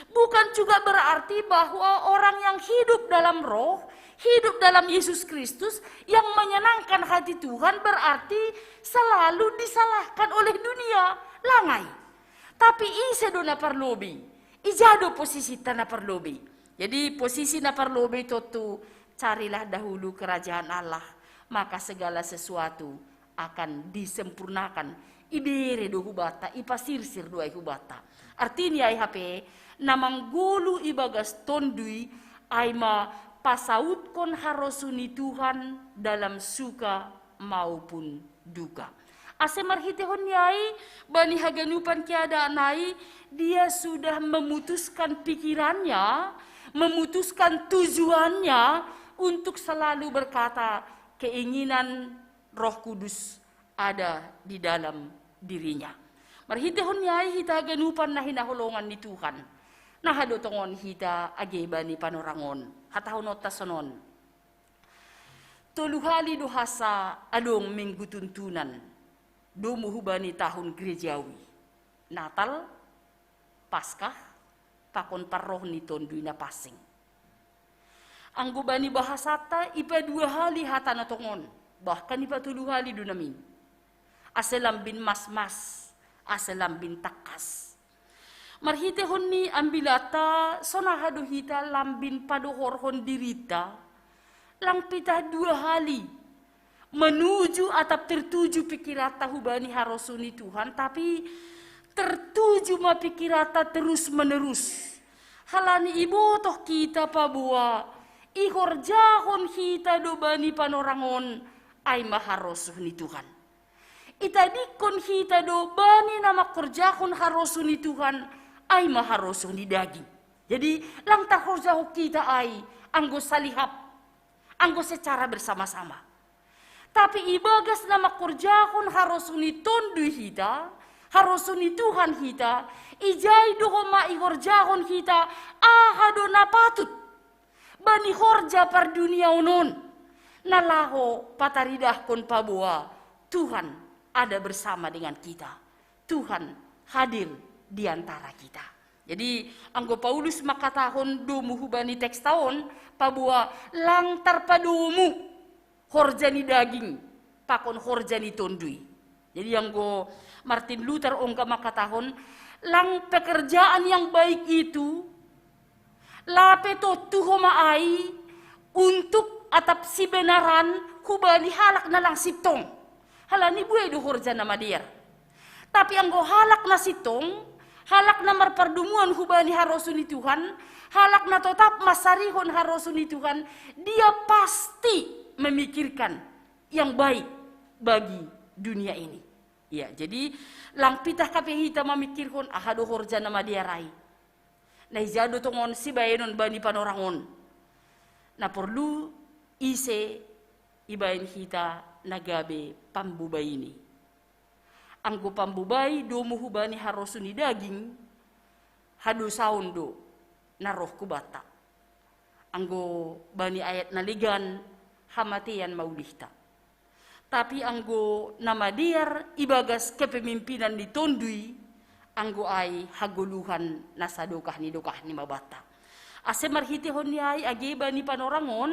Bukan juga berarti bahwa orang yang hidup dalam Roh, hidup dalam Yesus Kristus, yang menyenangkan hati Tuhan berarti selalu disalahkan oleh dunia. Lang ai. Tapi ise do na parlobei? Ija do posisinta na parlobei? Jadi posisi na parlobei tontu, carilah dahulu kerajaan Allah, maka segala sesuatu akan disempurnakan. Ibere do hubanta, ipasirsir do ai hubanta. Artini ai hape, na manggoluh ibagas Tonduy, ai ma pasautkon harosuh ni Tuhan dalam suka maupun duka. Ase marhitehon ni ai, bani haganupan keadaan ai, dia sudah memutuskan pikirannya, memutuskan tujuannya untuk selalu berkata, keinginan Roh Kudus ada di dalam dirinya. Marhitehon ni ai hita haganupan na hinaholongan ni Tuhan. Na aha do tongon hita age bani panorang on? Hatahononta sonon. Tolu hali do hansa adong Minggu Tuntunan, domu hubani tahun gerejawi. Natal, Paskah, pakon parroh ni Tonduy Napansing. Anggo bani bahasanta ipadua hali hata na tongon, bahkan ipatolu hali do namin. Ase lambin masmas, ase lambin tangkas. Marhitehon ni ambilanta, sonaha do hita lambin padohorhon dirinta? Lang pitah dua hali menuju atap tertuju pikiranta hubani harosuh ni Tuhan, tapi tertuju ma pikiranta terus menerus. Halani ibotoh hita paboa ihorjahon hita do bani panorang on, ai ma harosuh ni Tuhan. Itadingkon hita do bani na mangkorjahon harosuh ni Tuhan, ai ma harosuh ni daging. Jadi, lang tarhorjahon hita ai anggo salihap, anggo secara bersama-sama. Tapi ibagas na mangkorjahon harosuh ni Tonduy hita, harosuh ni Tuhan hita, ijai do homa ihorjahon hita aha do na patut bani horja parduniaon on, na laho pataridahkon paboa Tuhan ada bersama dengan kita. Tuhan hadir di antara kita. Jadi, anggo Paulus mangkatahon domu hubani teksta on, paboa lang tarpadomu horja ni daging pakon horja ni Tonduy. Jadi, anggo Martin Luther ongga mangkatahon, lang pekerjaan yang baik itu, lape tontu homa ai untuk atap sibenaran hubani halak na lang sintong. Halani buei do horja na madear. Tapi anggo halak na sintong, halak na marpardomuan hubani harosuh ni Tuhan, halak na totap mansarihon harosuh ni Tuhan, dia pasti memikirkan yang baik bagi dunia ini. Ya, jadi lang pitah hape hita mamikirhon aha do horja na madear ai. Na ija do tongon sibaenon bani panorang on? Na porlu ise ibaen hita na gabe pambobaini. Anggo pambobai domu hubani harosuh ni daging, hadosaon do na roh hubanta. Anggo bani ayat na legan, hamatean ma ulihta. Tapi anggo na madear ibagas kepemimpinan ni Tonduy, anggo ai hagoluhan na sadokah ni dokahni ma banta. Ase marhitehon ni ai age bani panorang on,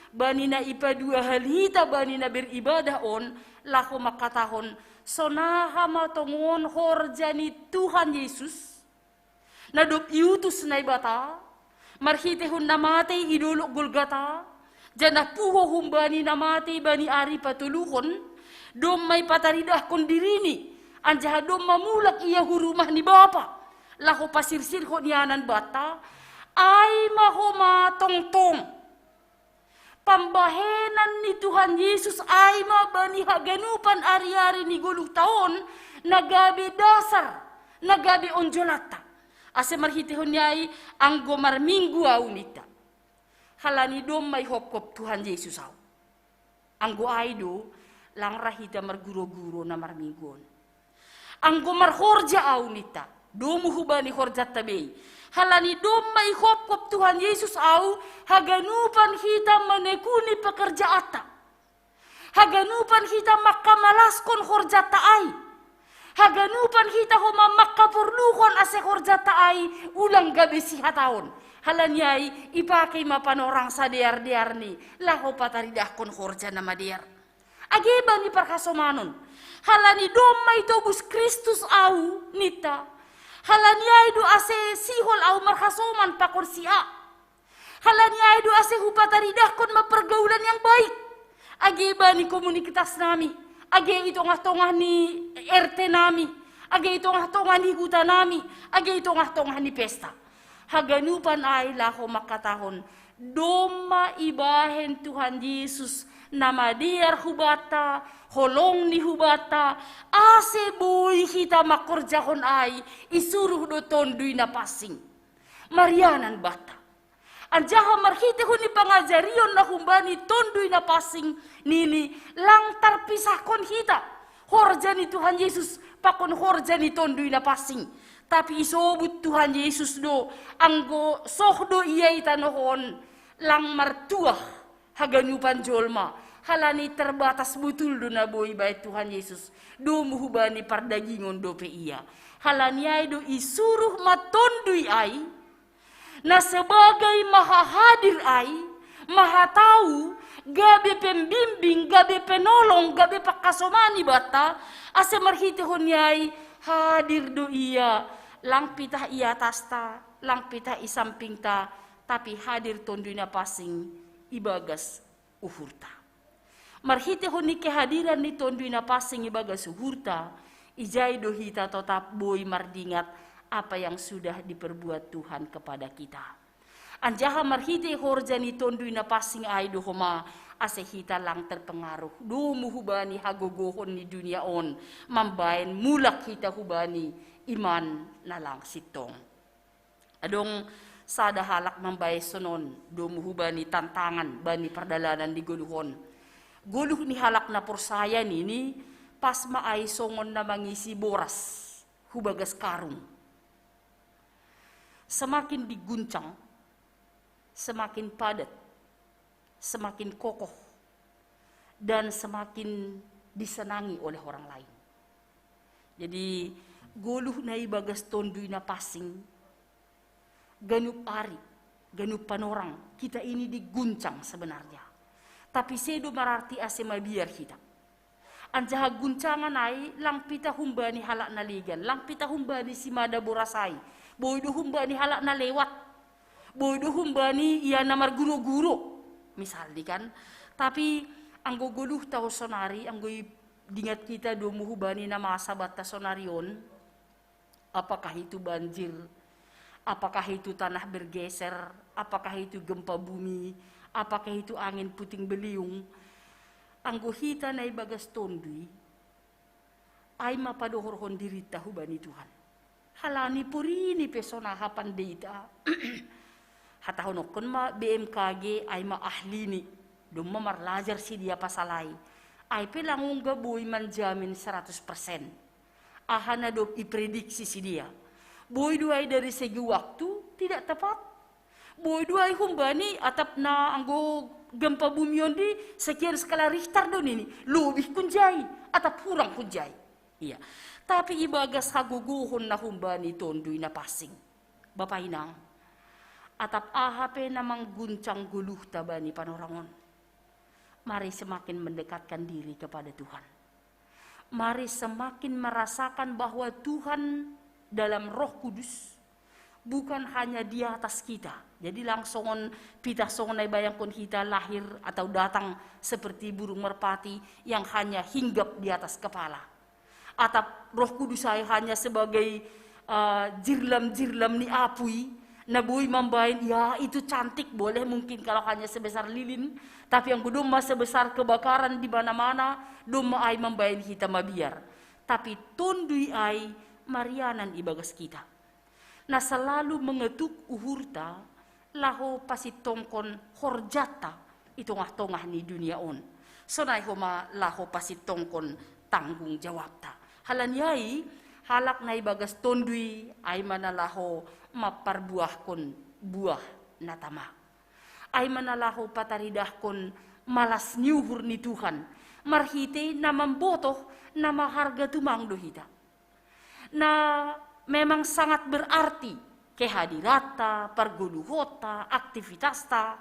bani na ipaduahal hita bani na beribadah on, laho mangkatahon, sonaha ma tongon horja ni Tuhan Yesus, na dob iutus Naibata, marhitehon na matei i dolok Golgata, janah puho humbani na matei bani ari patoluhon, domma ipataridahkon dirini, anjaha domma mulak ia hu rumah ni Bapa, laho pasirsirhon ianan banta, ai ma homa tongtong. Pambahenan ni Tuhan Yesus ai ma bani haganupan ari-ari ni goluhta on, na gabe dasar, na gabe onjolanta. Ase marhitehon ni ai, anggo marminggu au ninta. Halani domma ihopkop Tuhan Yesus au. Anggo ai do, lang ra hita marguroguro na marminggu on. Anggo marhorja au ninta, domu hubani horjanta bei. Halani domma ihopkop Tuhan Yesus au, haganupan hita manekuni pekerjaanta. Haganupan hita mangkamalaskon horjanta ai. Haganupan hita homa mangkaporluhon ase horjanta ai ulang gabe sihataon. Halani ai ipake ma panorang sadear-dearni, laho pataridahkon horja na madear. Age bani parhasomanon. Halani domma itobus Kristus au, ninta. Halani ai do ase sihol au marhasoman pakon si A. Halani ai do ase hupataridahkon ma pergaulan yang baik. Age bani komunitas nami, age i tongah-tongah ni R T nami, age i tongah-tongah ni huta nami, age i tongah-tongah ni pesta. Haganupan ai laho mangkatahon, domma ibahen Tuhan Yesus na madear hubanta, holong ni hubanta, ase boi hita mangkorjahon ai, isuruh do Tonduy Napansing. Marianan banta. Anjaha marhitehon ni pangajarion na humbani Tonduy Napansing nini, lang tarpisahkon hita horja ni Tuhan Yesus pakon horja ni Tonduy Napansing. Tapi isobut Tuhan Yesus do, anggo soh do ia i tanoh on, lang martuah haganupan jolma, halani terbatas botul do na boi ibahen Tuhan Yesus, domu hubani pardagingon dope ia. Halani ai do isuruh ma Tonduy ai, na sebagai maha hadir ai, maha tau, gabe pembimbing, gabe penolong, gabe pangkasomani banta, ase marhitehon ni ai hadir do ia, lang pitah i atasta, lang pitah i sampingta, tapi hadir Tonduy Napansing ibagas uhurta. Marhitehon ni kehadiran ni Tonduy Napansing ibagas uhurta, ijai do hita totap boi mardingat apa yang sudah diperbuat Tuhan kepada kita. Anjaha marhite horja ni Tonduy Napansing ai do homa, ase hita lang terpengaruh domu hubani hagogohon ni dunia on, mambaen mulak hita hubani iman na lang sintong. Adong sada halak mambaen sonon, domu hubani tantangan bani pardalanan ni goluh on. Goluh ni halak na porsaya nini, pas ma ai songon na mangisi boras hu bagas karung. Semakin diguncang, semakin padat, semakin kokoh, dan semakin disenangi oleh orang lain. Jadi, goluh na ibagas Tonduy Napansing, ganup ari, ganup panorang, kita ini diguncang sebenarnya. Tapi sedo mararti ase mabiar hita. Anjaha guncangan ai lang pitah humbani halak na legan, lang pitah humbani simada boras ai, boi do humbani halak na lewat, boi do humbani ia na marguroguro, misalni kan. Tapi anggo goluhta on sonari, anggo i- dingat hita domu hubani na masa banta sonari on, apakah itu banjir, apakah itu tanah bergeser, apakah itu gempa bumi, apakah itu angin puting beliung. Anggo hita na ibagas Tonduy, ai ma padohorhon dirinta hubani Tuhan. Halani porini pe sonaha pandita. Hatahononkon ma B M K G ai ma ahlini. Domma marlajar sidia pasal ai. Ai pe lang ungga boi manjamin seratus persen. Aha na dob iprediksi sidia. Boi do ai dari segi waktu tidak tepat. Boi do ai humbani atap na anggo gempa bumi on di sekian skala Richter do nini. Lobih hunjai atap hurang hunjai. Iya. Tapi ibagas hagogohon na humbani Tonduy Napansing. Bapa inang, Atap aha pe na mangguncang goluhta bani panorangon. Mari semakin mendekatkan diri kepada Tuhan. Mari semakin merasakan bahwa Tuhan dalam Roh Kudus bukan hanya di atas kita. Jadi langsung on, pita songon na ibayangkon hita lahir atau datang seperti burung merpati yang hanya hinggap di atas kepala. Atap Roh Kudus ai hanya sebagai uh, jirlam-jirlam ni apui, na boi mambaen, ya, itu cantik, boleh mungkin kalau hanya sebesar lilin, tapi anggo domma sebesar kebakaran di mana-mana, domma ai mambaen hita mabiar. Tapi Tondui ai marianan ibagas kita, na selalu mengetuk uhurta laho pasintongkon horjanta i tongah-tongah ni dunia on. Sonai homa laho pasintongkon tanggung jawabta. Halani ai, halak na ibagas Tondui ai ma na laho mamparbuahkon buah na tama. Ai ma na laho pataridahkon malas ni uhur ni Tuhan marhite na mambotoh, na maharga tumang do hita. Na memang sangat berarti kehadiranta, pargoluhonta, aktivitasta.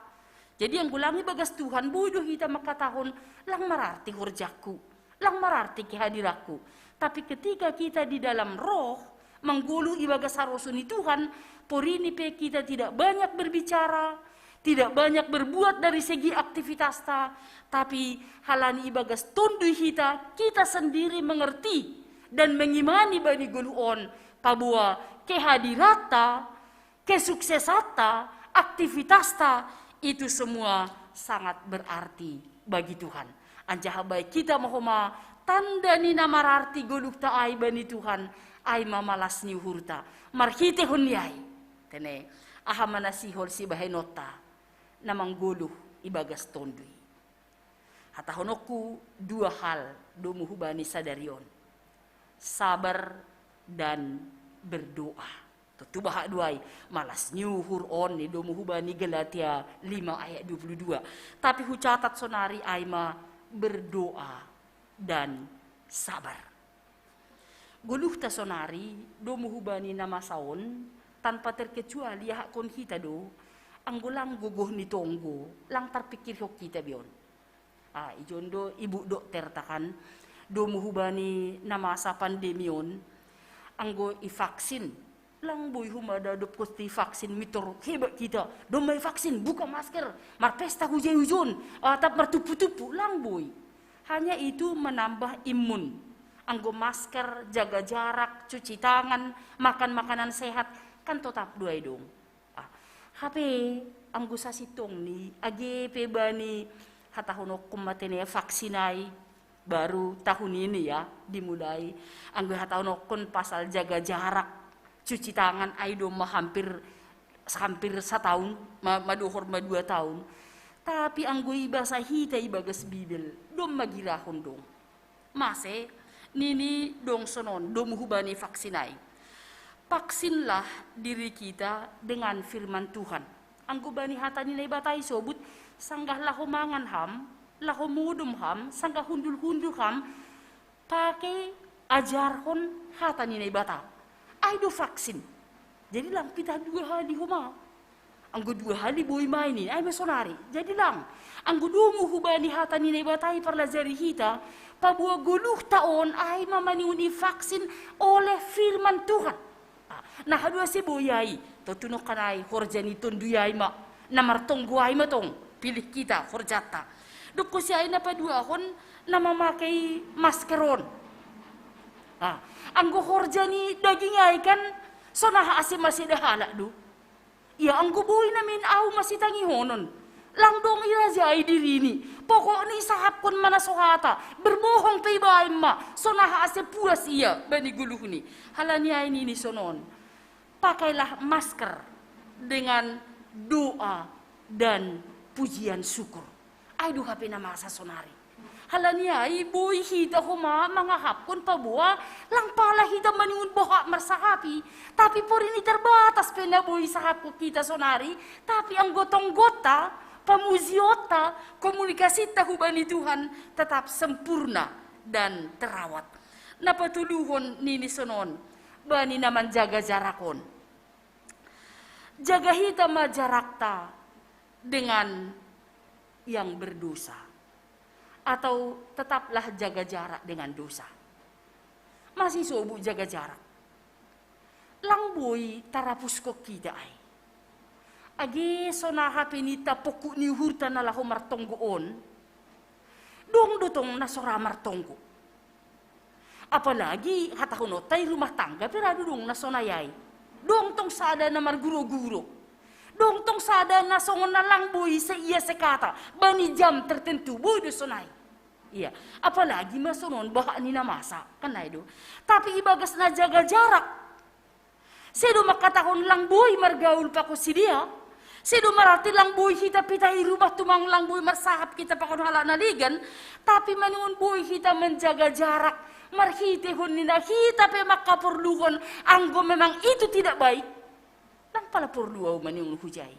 Jadi anggo lang ibagas Tuhan, boi do hita mangkatahon, lang mararti horjangku, lang mararti kehadiranku. Tapi ketika kita di dalam Roh, manggoluh ibagas harosuh ni Tuhan, porini pe kita tidak banyak berbicara, tidak banyak berbuat dari segi aktivitasta, tapi halani ibagas Tondui hita, kita sendiri mengerti dan mengimani bani goluh on, paboa kehadiranta, kesuksesanta, aktivitasta, itu semua sangat berarti bagi Tuhan. Anjaha baen hita ma homa tanda ni na mararti goluhta ai bani Tuhan, ai ma malas ni uhurta. Marhitehon ni ai, tene, aha ma na sihol sibahenonta na manggoluh ibagas Tondui. Hatahononku dua hal domu hubani sadari on: sabar dan berdoa. Tontu bahat do ai, malas ni uhur on, ninna domu hubani Galatia lima ayat dua puluh dua. Tapi hucatat sonari, ai ma berdoa dan sabar. Goluhta sonari domu hubani na masa on, tanpa terkecuali ahakkon hita do, anggo lang gogoh ni tonggo, lang tarpikirhon hita be on. Ah, ijon do ibu dokterta kan, domu hubani na masa pandemi on, anggo ivaksin, lang boi homa dadopkon ivaksin, mintor hebat hita, domma ivaksin, buka masker, marpesta hujai hujon, atap martumpu-tumpu, lang boi. Hanya itu menambah imun. Anggo masker, jaga jarak, cuci tangan, makan makanan sehat, kan totap do ai dong. Ah, hape anggo sasintongni, age pe bani, hatahononku ma tene, vaksin ai baru tahun ini ya dimulai. Anggo hatahononku pasal jaga jarak, cuci tangan, ai domma hampir, hampir sataun, ma, madohor ma dua taun. Tapi anggo ibasa hita ibagas Bibel, domma girahon dong. Mase, nini dong sonon domu hubani vaksin ai: Vaksinlah diri kita dengan firman Tuhan. Anggo bani hata ni Naibata isobut, sanggah laho mangan ham, laho modom ham, sanggah hundul-hundul ham, pake, ajarhon hata ni Naibata. Ai do vaksin. Jadi lang pitah dua hali homa. Anggo dua hali boi ma i, ninna, ai ma sonari. Jadi lang, anggo domu hubani hata ni Naibata i parlajari hita, paboa goluhta on ai ma maningon ivaksin oleh firman Tuhan. Ah, na haduan se boi ai, tontu nongkan ai horja ni Tondui ai ma, na martonggo ai ma tong, pilih kita horjanta. Dokkon si ai na paduahon, na mamakai masker on. Ah, anggo horja ni daging ai kan, sonaha ase maseda halak do. Ia anggo boi namin ahu masitangihonon, lang dong irajai dirini. Pokokni isahapkon ma na so hata, berbohong pe ibaen ma, sonaha ase puas ia bani goluhni. Halani ai nini sonon: Pakailah masker dengan doa dan pujian syukur. Ai do hape na masa sonari. Halani ai boi hita homa mangahapkon paboa lang pala hita maningon boha marsahapi, tapi porini terbatas pe na boi isahapkon hita sonari, tapi anggo tonggonta, pamujionta, komunikasinta hubani Tuhan tetap sempurna dan terawat. Na patoluhon nini sonon, bani na manjaga jarak on. Jaga hita ma jarakta dengan yang berdosa, atau tetaplah jaga jarak dengan dosa. Masih sobu jaga jarak. Lang boi tarapusko kita ai. Age so na hape nita pokok ni uhurta na laho martonggo on, dong do tong na so ra martonggo. Apalagi hatahononta i rumah tangga pe ra do dong na so na i ai. Dong tong sada na marguroguro. Dong tong sada na songon na lang boi se ia sekata. Bani jam tertentu boi do so na i. Ia, apalagi ma sonon bahat ni na masa, kan ai do. Tapi ibagas na jaga jarak. Sedo mangkatahon lang boi margaul pakon sidea. Sedo mararti lang boi hita pita i rumah tumang lang boi marsahap hita pakon halak na legan. Tapi maningon boi hita menjaga jarak. Marhitehon ni na hita pe mangkaporluhon anggo memang itu tidak baik. Lang pala porlu au maningon hujai.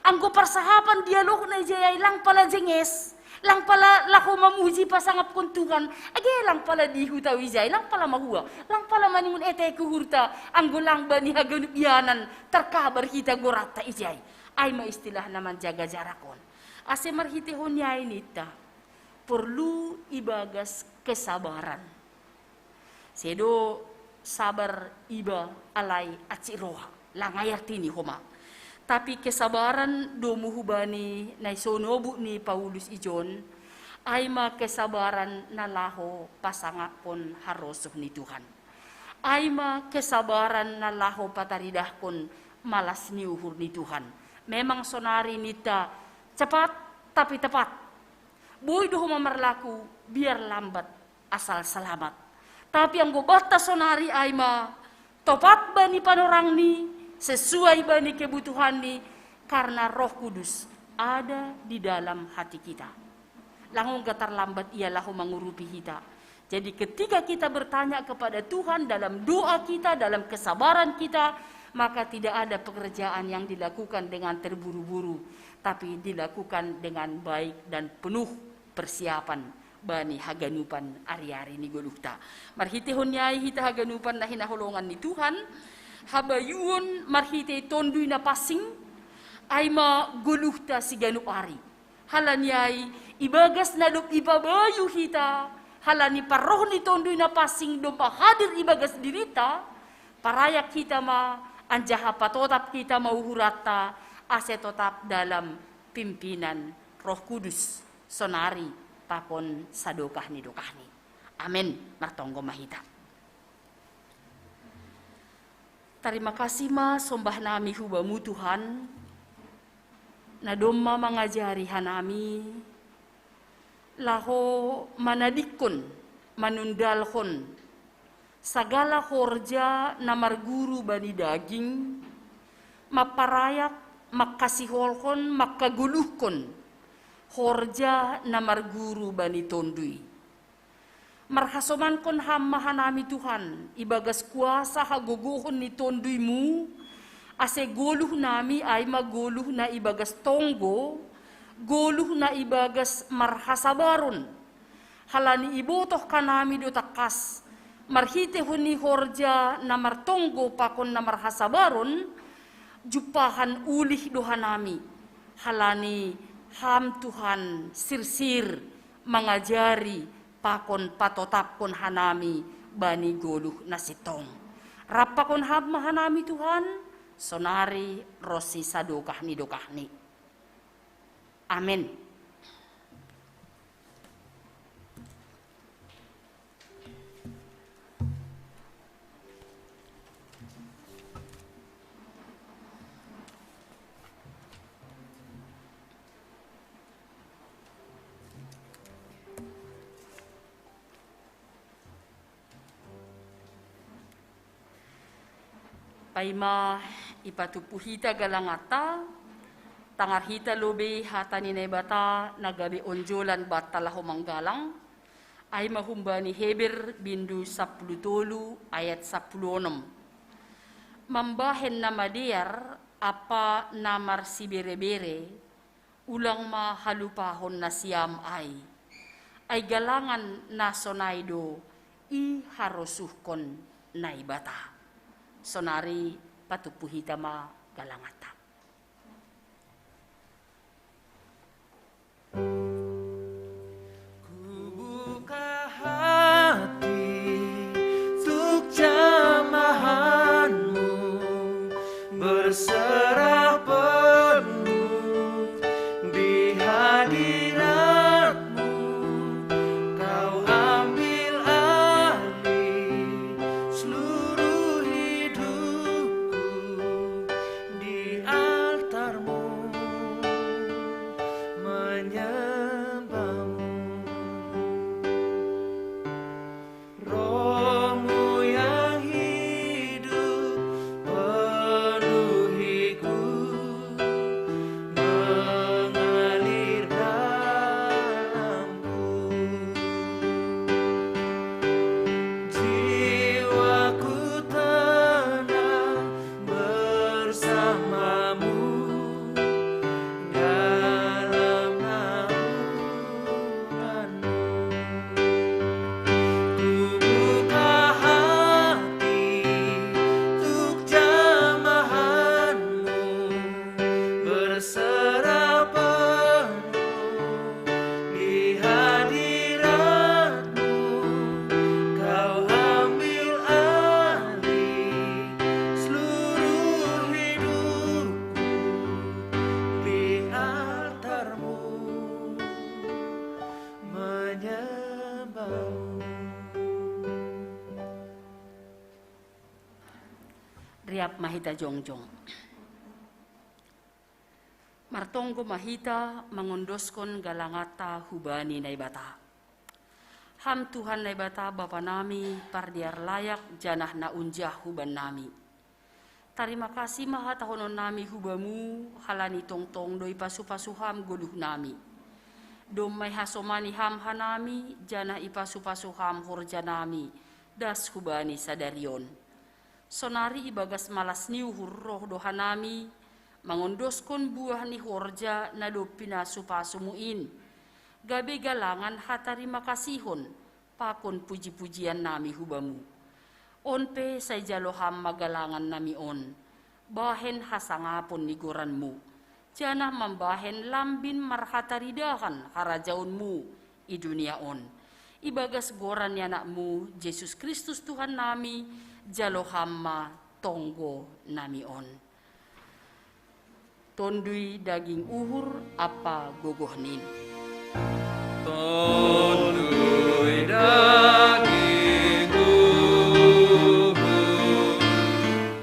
Anggo parsahapan dialog na ijai ai lang pala jenges, lang pala laho mamuji pasangapkon Tuhan, age lang pala di huta ijai lang pala mahua, lang pala maningon etek uhurta, anggo lang bani haganup ianan tarkabar hita goranta ijai. Ai ma istilah na manjaga jarak on. Ase marhitehon ni ai ninta, porlu ibagas kesabaran. Sedo sabar iba alai acik roha, lang ai artini homa. Tapi kesabaran domu hubani na i sonobut ni Paulus ijon, ai ma kesabaran na laho pasangapkon harosuh ni Tuhan. Ai ma kesabaran na laho pataridahkon malas ni uhur ni Tuhan. Memang sonari ninta cepat tapi tepat. Boi do homa marlaku biar lambat asal selamat. Tapi anggo banta sonari ai ma topat bani panorangni, sesuai bani kebutuhanni, karena Roh Kudus ada di dalam hati kita. Lang ongga tarlambat ia laho mangurupi hita. Jadi ketika kita bertanya kepada Tuhan dalam doa kita, dalam kesabaran kita, maka tidak ada pekerjaan yang dilakukan dengan terburu-buru, tapi dilakukan dengan baik dan penuh persiapan bani haganupan ari-ari ni goluhta. Marhitehon ni ai hita haganupan na hinaholongan ni Tuhan, habayuon marhite Tonduy Napansing, ai ma goluhta siganup ari. Halani ai, ibagas na dob ipabayu hita, halani parroh ni Tonduy Napansing domma hadir ibagas dirinta, parayak hita ma anjaha patotap hita ma uhuranta, ase totap dalam pimpinan Roh Kudus, sonari pakon sadokah ni dokahni. Amen. Martonggo ma hita. Tarima kasih ma sombah nami hu Bamu Tuhan, na domma mangajari hanami, laho manadingkon, manundalhon, sagala horja na marguru bani daging, mamparayak, mangkasiholhon, mangkagoluhkon, horja na marguru bani Tonduy. Marhasomankon Ham ma hanami Tuhan, ibagas kuasa hagogohon ni Tonduymu, ase goluh nami ai ma goluh na ibagas tonggo, goluh na ibagas marhasabaron. Halani ibotoh hanami do tangkas, marhitehon ni horja na martonggo pakon na marhasabaron, jumpahan ulih do hanami. Halani Ham Tuhan sirsir mangajari pakon patotapkon hanami bani goluh na sintong. Rap pakon Ham ma hanami Tuhan, sonari ronsi sadokah ni dokahni. Amen. Paima ipatumpu hita galanganta, tangar hita lobei hata ni Naibata na gabe onjolan banta laho manggalang, ai ma humbani Heber bindu sampulu tolu ayat sampulu onom. Mambahen na madear ampa na marsiberebere, ulang ma halupahon nasiam ai. Ai galangan na sonai do iharosuhkon Naibata. Sonari patumpu hita ma Galanganta. Kubuka hati untuk jamahanmu, berserah penuh di hadiratmu. Kau ambil alih seluruh hidupku, di altarmu menyembahmu. Rohmu yang hidup penuhiku, mengalir dalamku. Jiwaku tenang bersamamu dalam naunganmu. Kubuka hati untuk jamahanmu, berserah penuh di hadiratmu. Kau ambil alih seluruh hidupku, di altarmu menyembahmu. Riap ma hita jongjong. Martonggo ma hita mangondoskon galanganta hubani Naibata. Ham Tuhan Naibata Bapa nami, pardear layak janah na unjah hubannami. Tarima kasih ma hatahononnami hubamu, halani tongtong do ipasu-pasu ham goluhnami. Domma ihasomani ham hanami, janah ipasu-pasu ham horjanami das hubani sadari on. Sonari ibagas malas ni uhur roh do hanami mangondoskon buah ni horja na dob pinasu-pasumu in, gabe galangan hatarima kasihon pakon puji-pujiannami hubamu. On pe sai jalo ham ma galangannami on, bahen hasangapon ni goranmu, janah mambahen lambin marhataridahan harajaonmu i dunia on. Ibagas goran ni anakmu Jesus Kristus Tuhan nami, jalo ham ma tonggo nami on. Tonduy daging uhur ampa gogoh nin. Tonduy daging uhur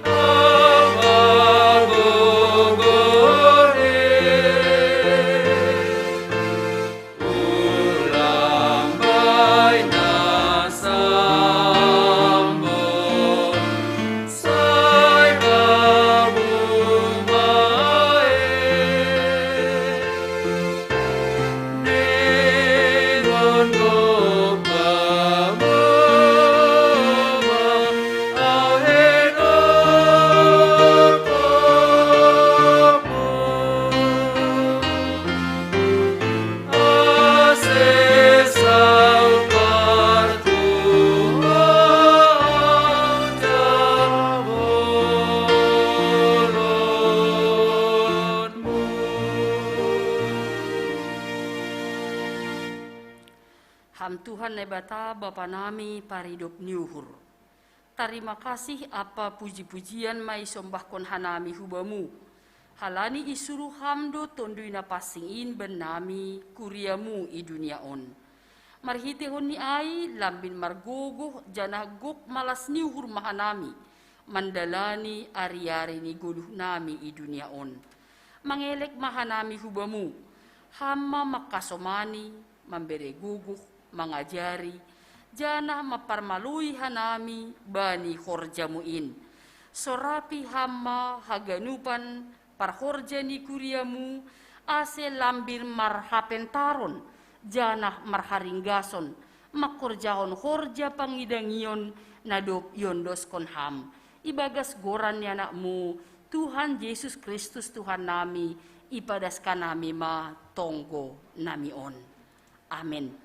ampa gogoh nin. Ham Tuhan Naibata Bapa nami paridop ni uhur. Tarima kasih ampa puji-pujian ma isombahkon hanami hubamu, halani isuruh ham do Tonduy Na Pansing in bannami kuriamu i dunia on. Marhiteihon ni ai lambin margogoh janah gok malas ni uhur ma hanami mandalani ari-ari ni goluhnami i dunia on. Mangelek ma hanami hubamu, ham ma mangkasomani, mambere gogoh, mangajari, janah mamparmaloi hanami bani horjamu in. Sorapi ham ma haganupan parhorja ni kuriamu, ase lambin marhapentaron janah marharinggason mangkorjahon horja pangidangion na dob iondoskon ham. Ibagas goran ni anakmu, Tuhan Jesus Kristus Tuhan nami, ipadaskan nami ma tonggo nami on. Amen.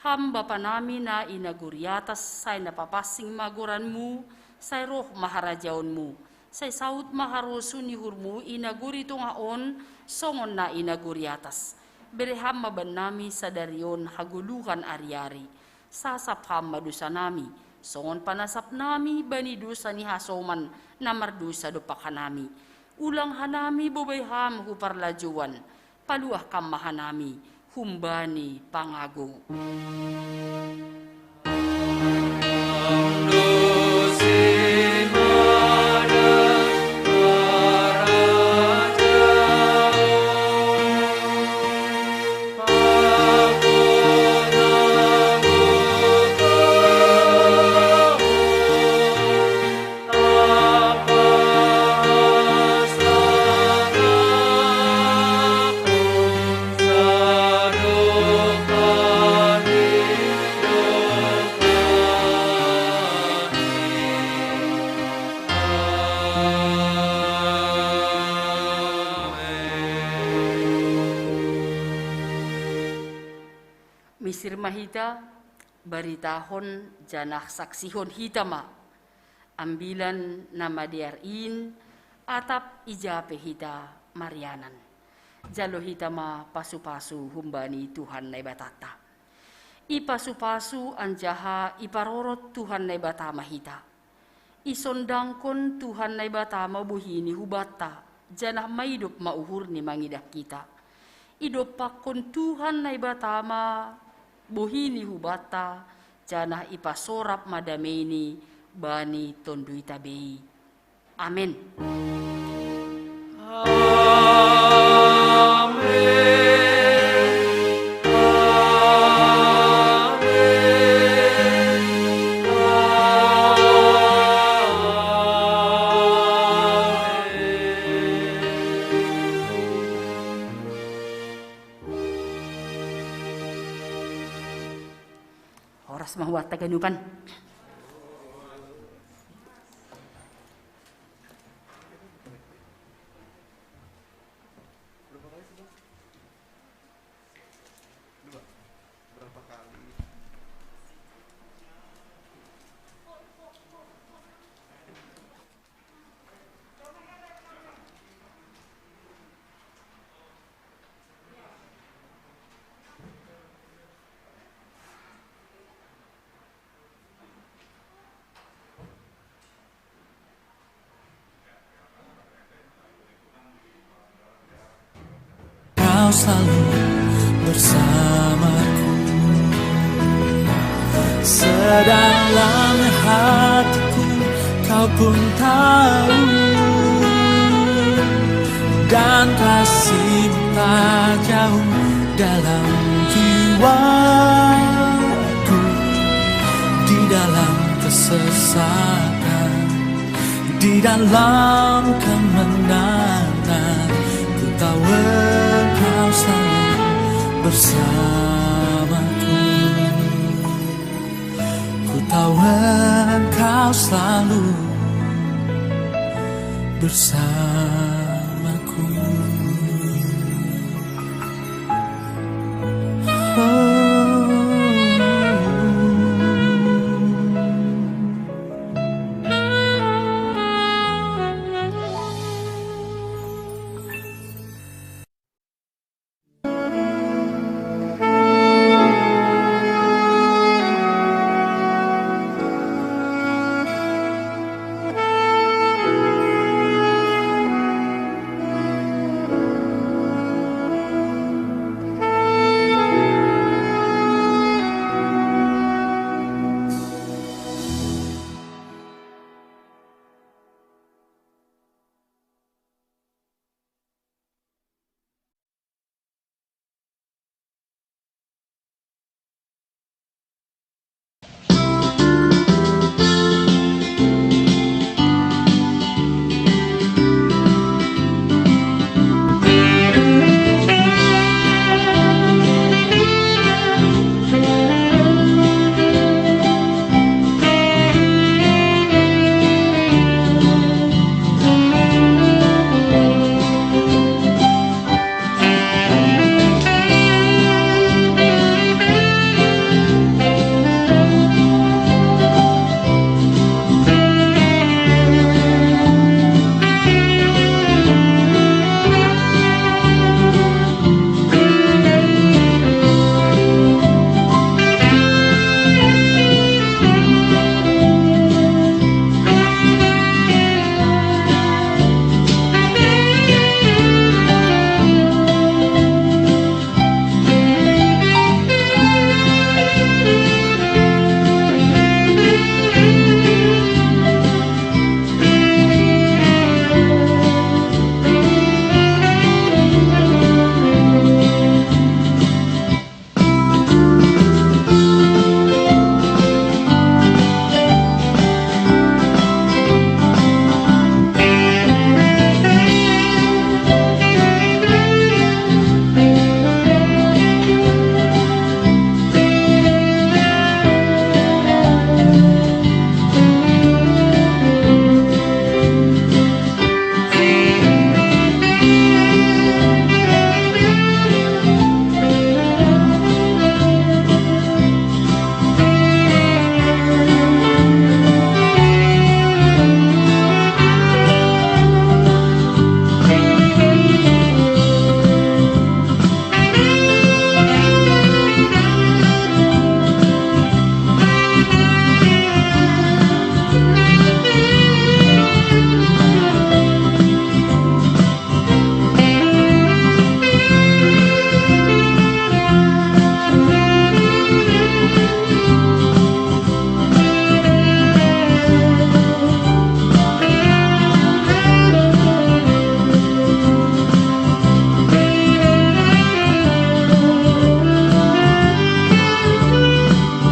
Ham Bapa nami na i nagori atas, sai na papansing ma goranmu, sai roh ma harajaonmu, Sai saut ma harosuh ni uhurmu i nagori tongah on, songon na i nagori atas. Bere Ham ma bannami sadari on hagoluhan ari-ari. Sasap Ham ma dosanami, songon panasapnami bani dosa ni hasoman na mardosa dompak hanami. Ulang hanami bobai Ham hu parlajouan, paluah Ham ma hanami humbani pangago. Misir ma hita, baritahon janah saksihon hita ma ambilan na madear in, atap ija pe hita marianan. Jalo hita ma pasu-pasu humbani Tuhan Naibatanta. Ipasu-pasu anjaha iparorot Tuhan Naibata ma hita. Isondangkon Tuhan Naibata ma bohi-Ni hubanta, janah maidop ma uhur-Ni mangidah hita. Idompakkon Tuhan Naibata ma bohi-Ni hubanta, janah ipasorap ma damei-Ni bani tonduita be i. Amen. Horas ma hubanta ganupan. Kau selalu bersamaku, sedalam hatiku Kau pun tahu, dan kasih-Mu tak jauh dalam jiwaku. Di dalam kesesakan, di dalam kemenangan, ku tahu Engkau selalu bersamaku. Ku tahu Engkau selalu bersama.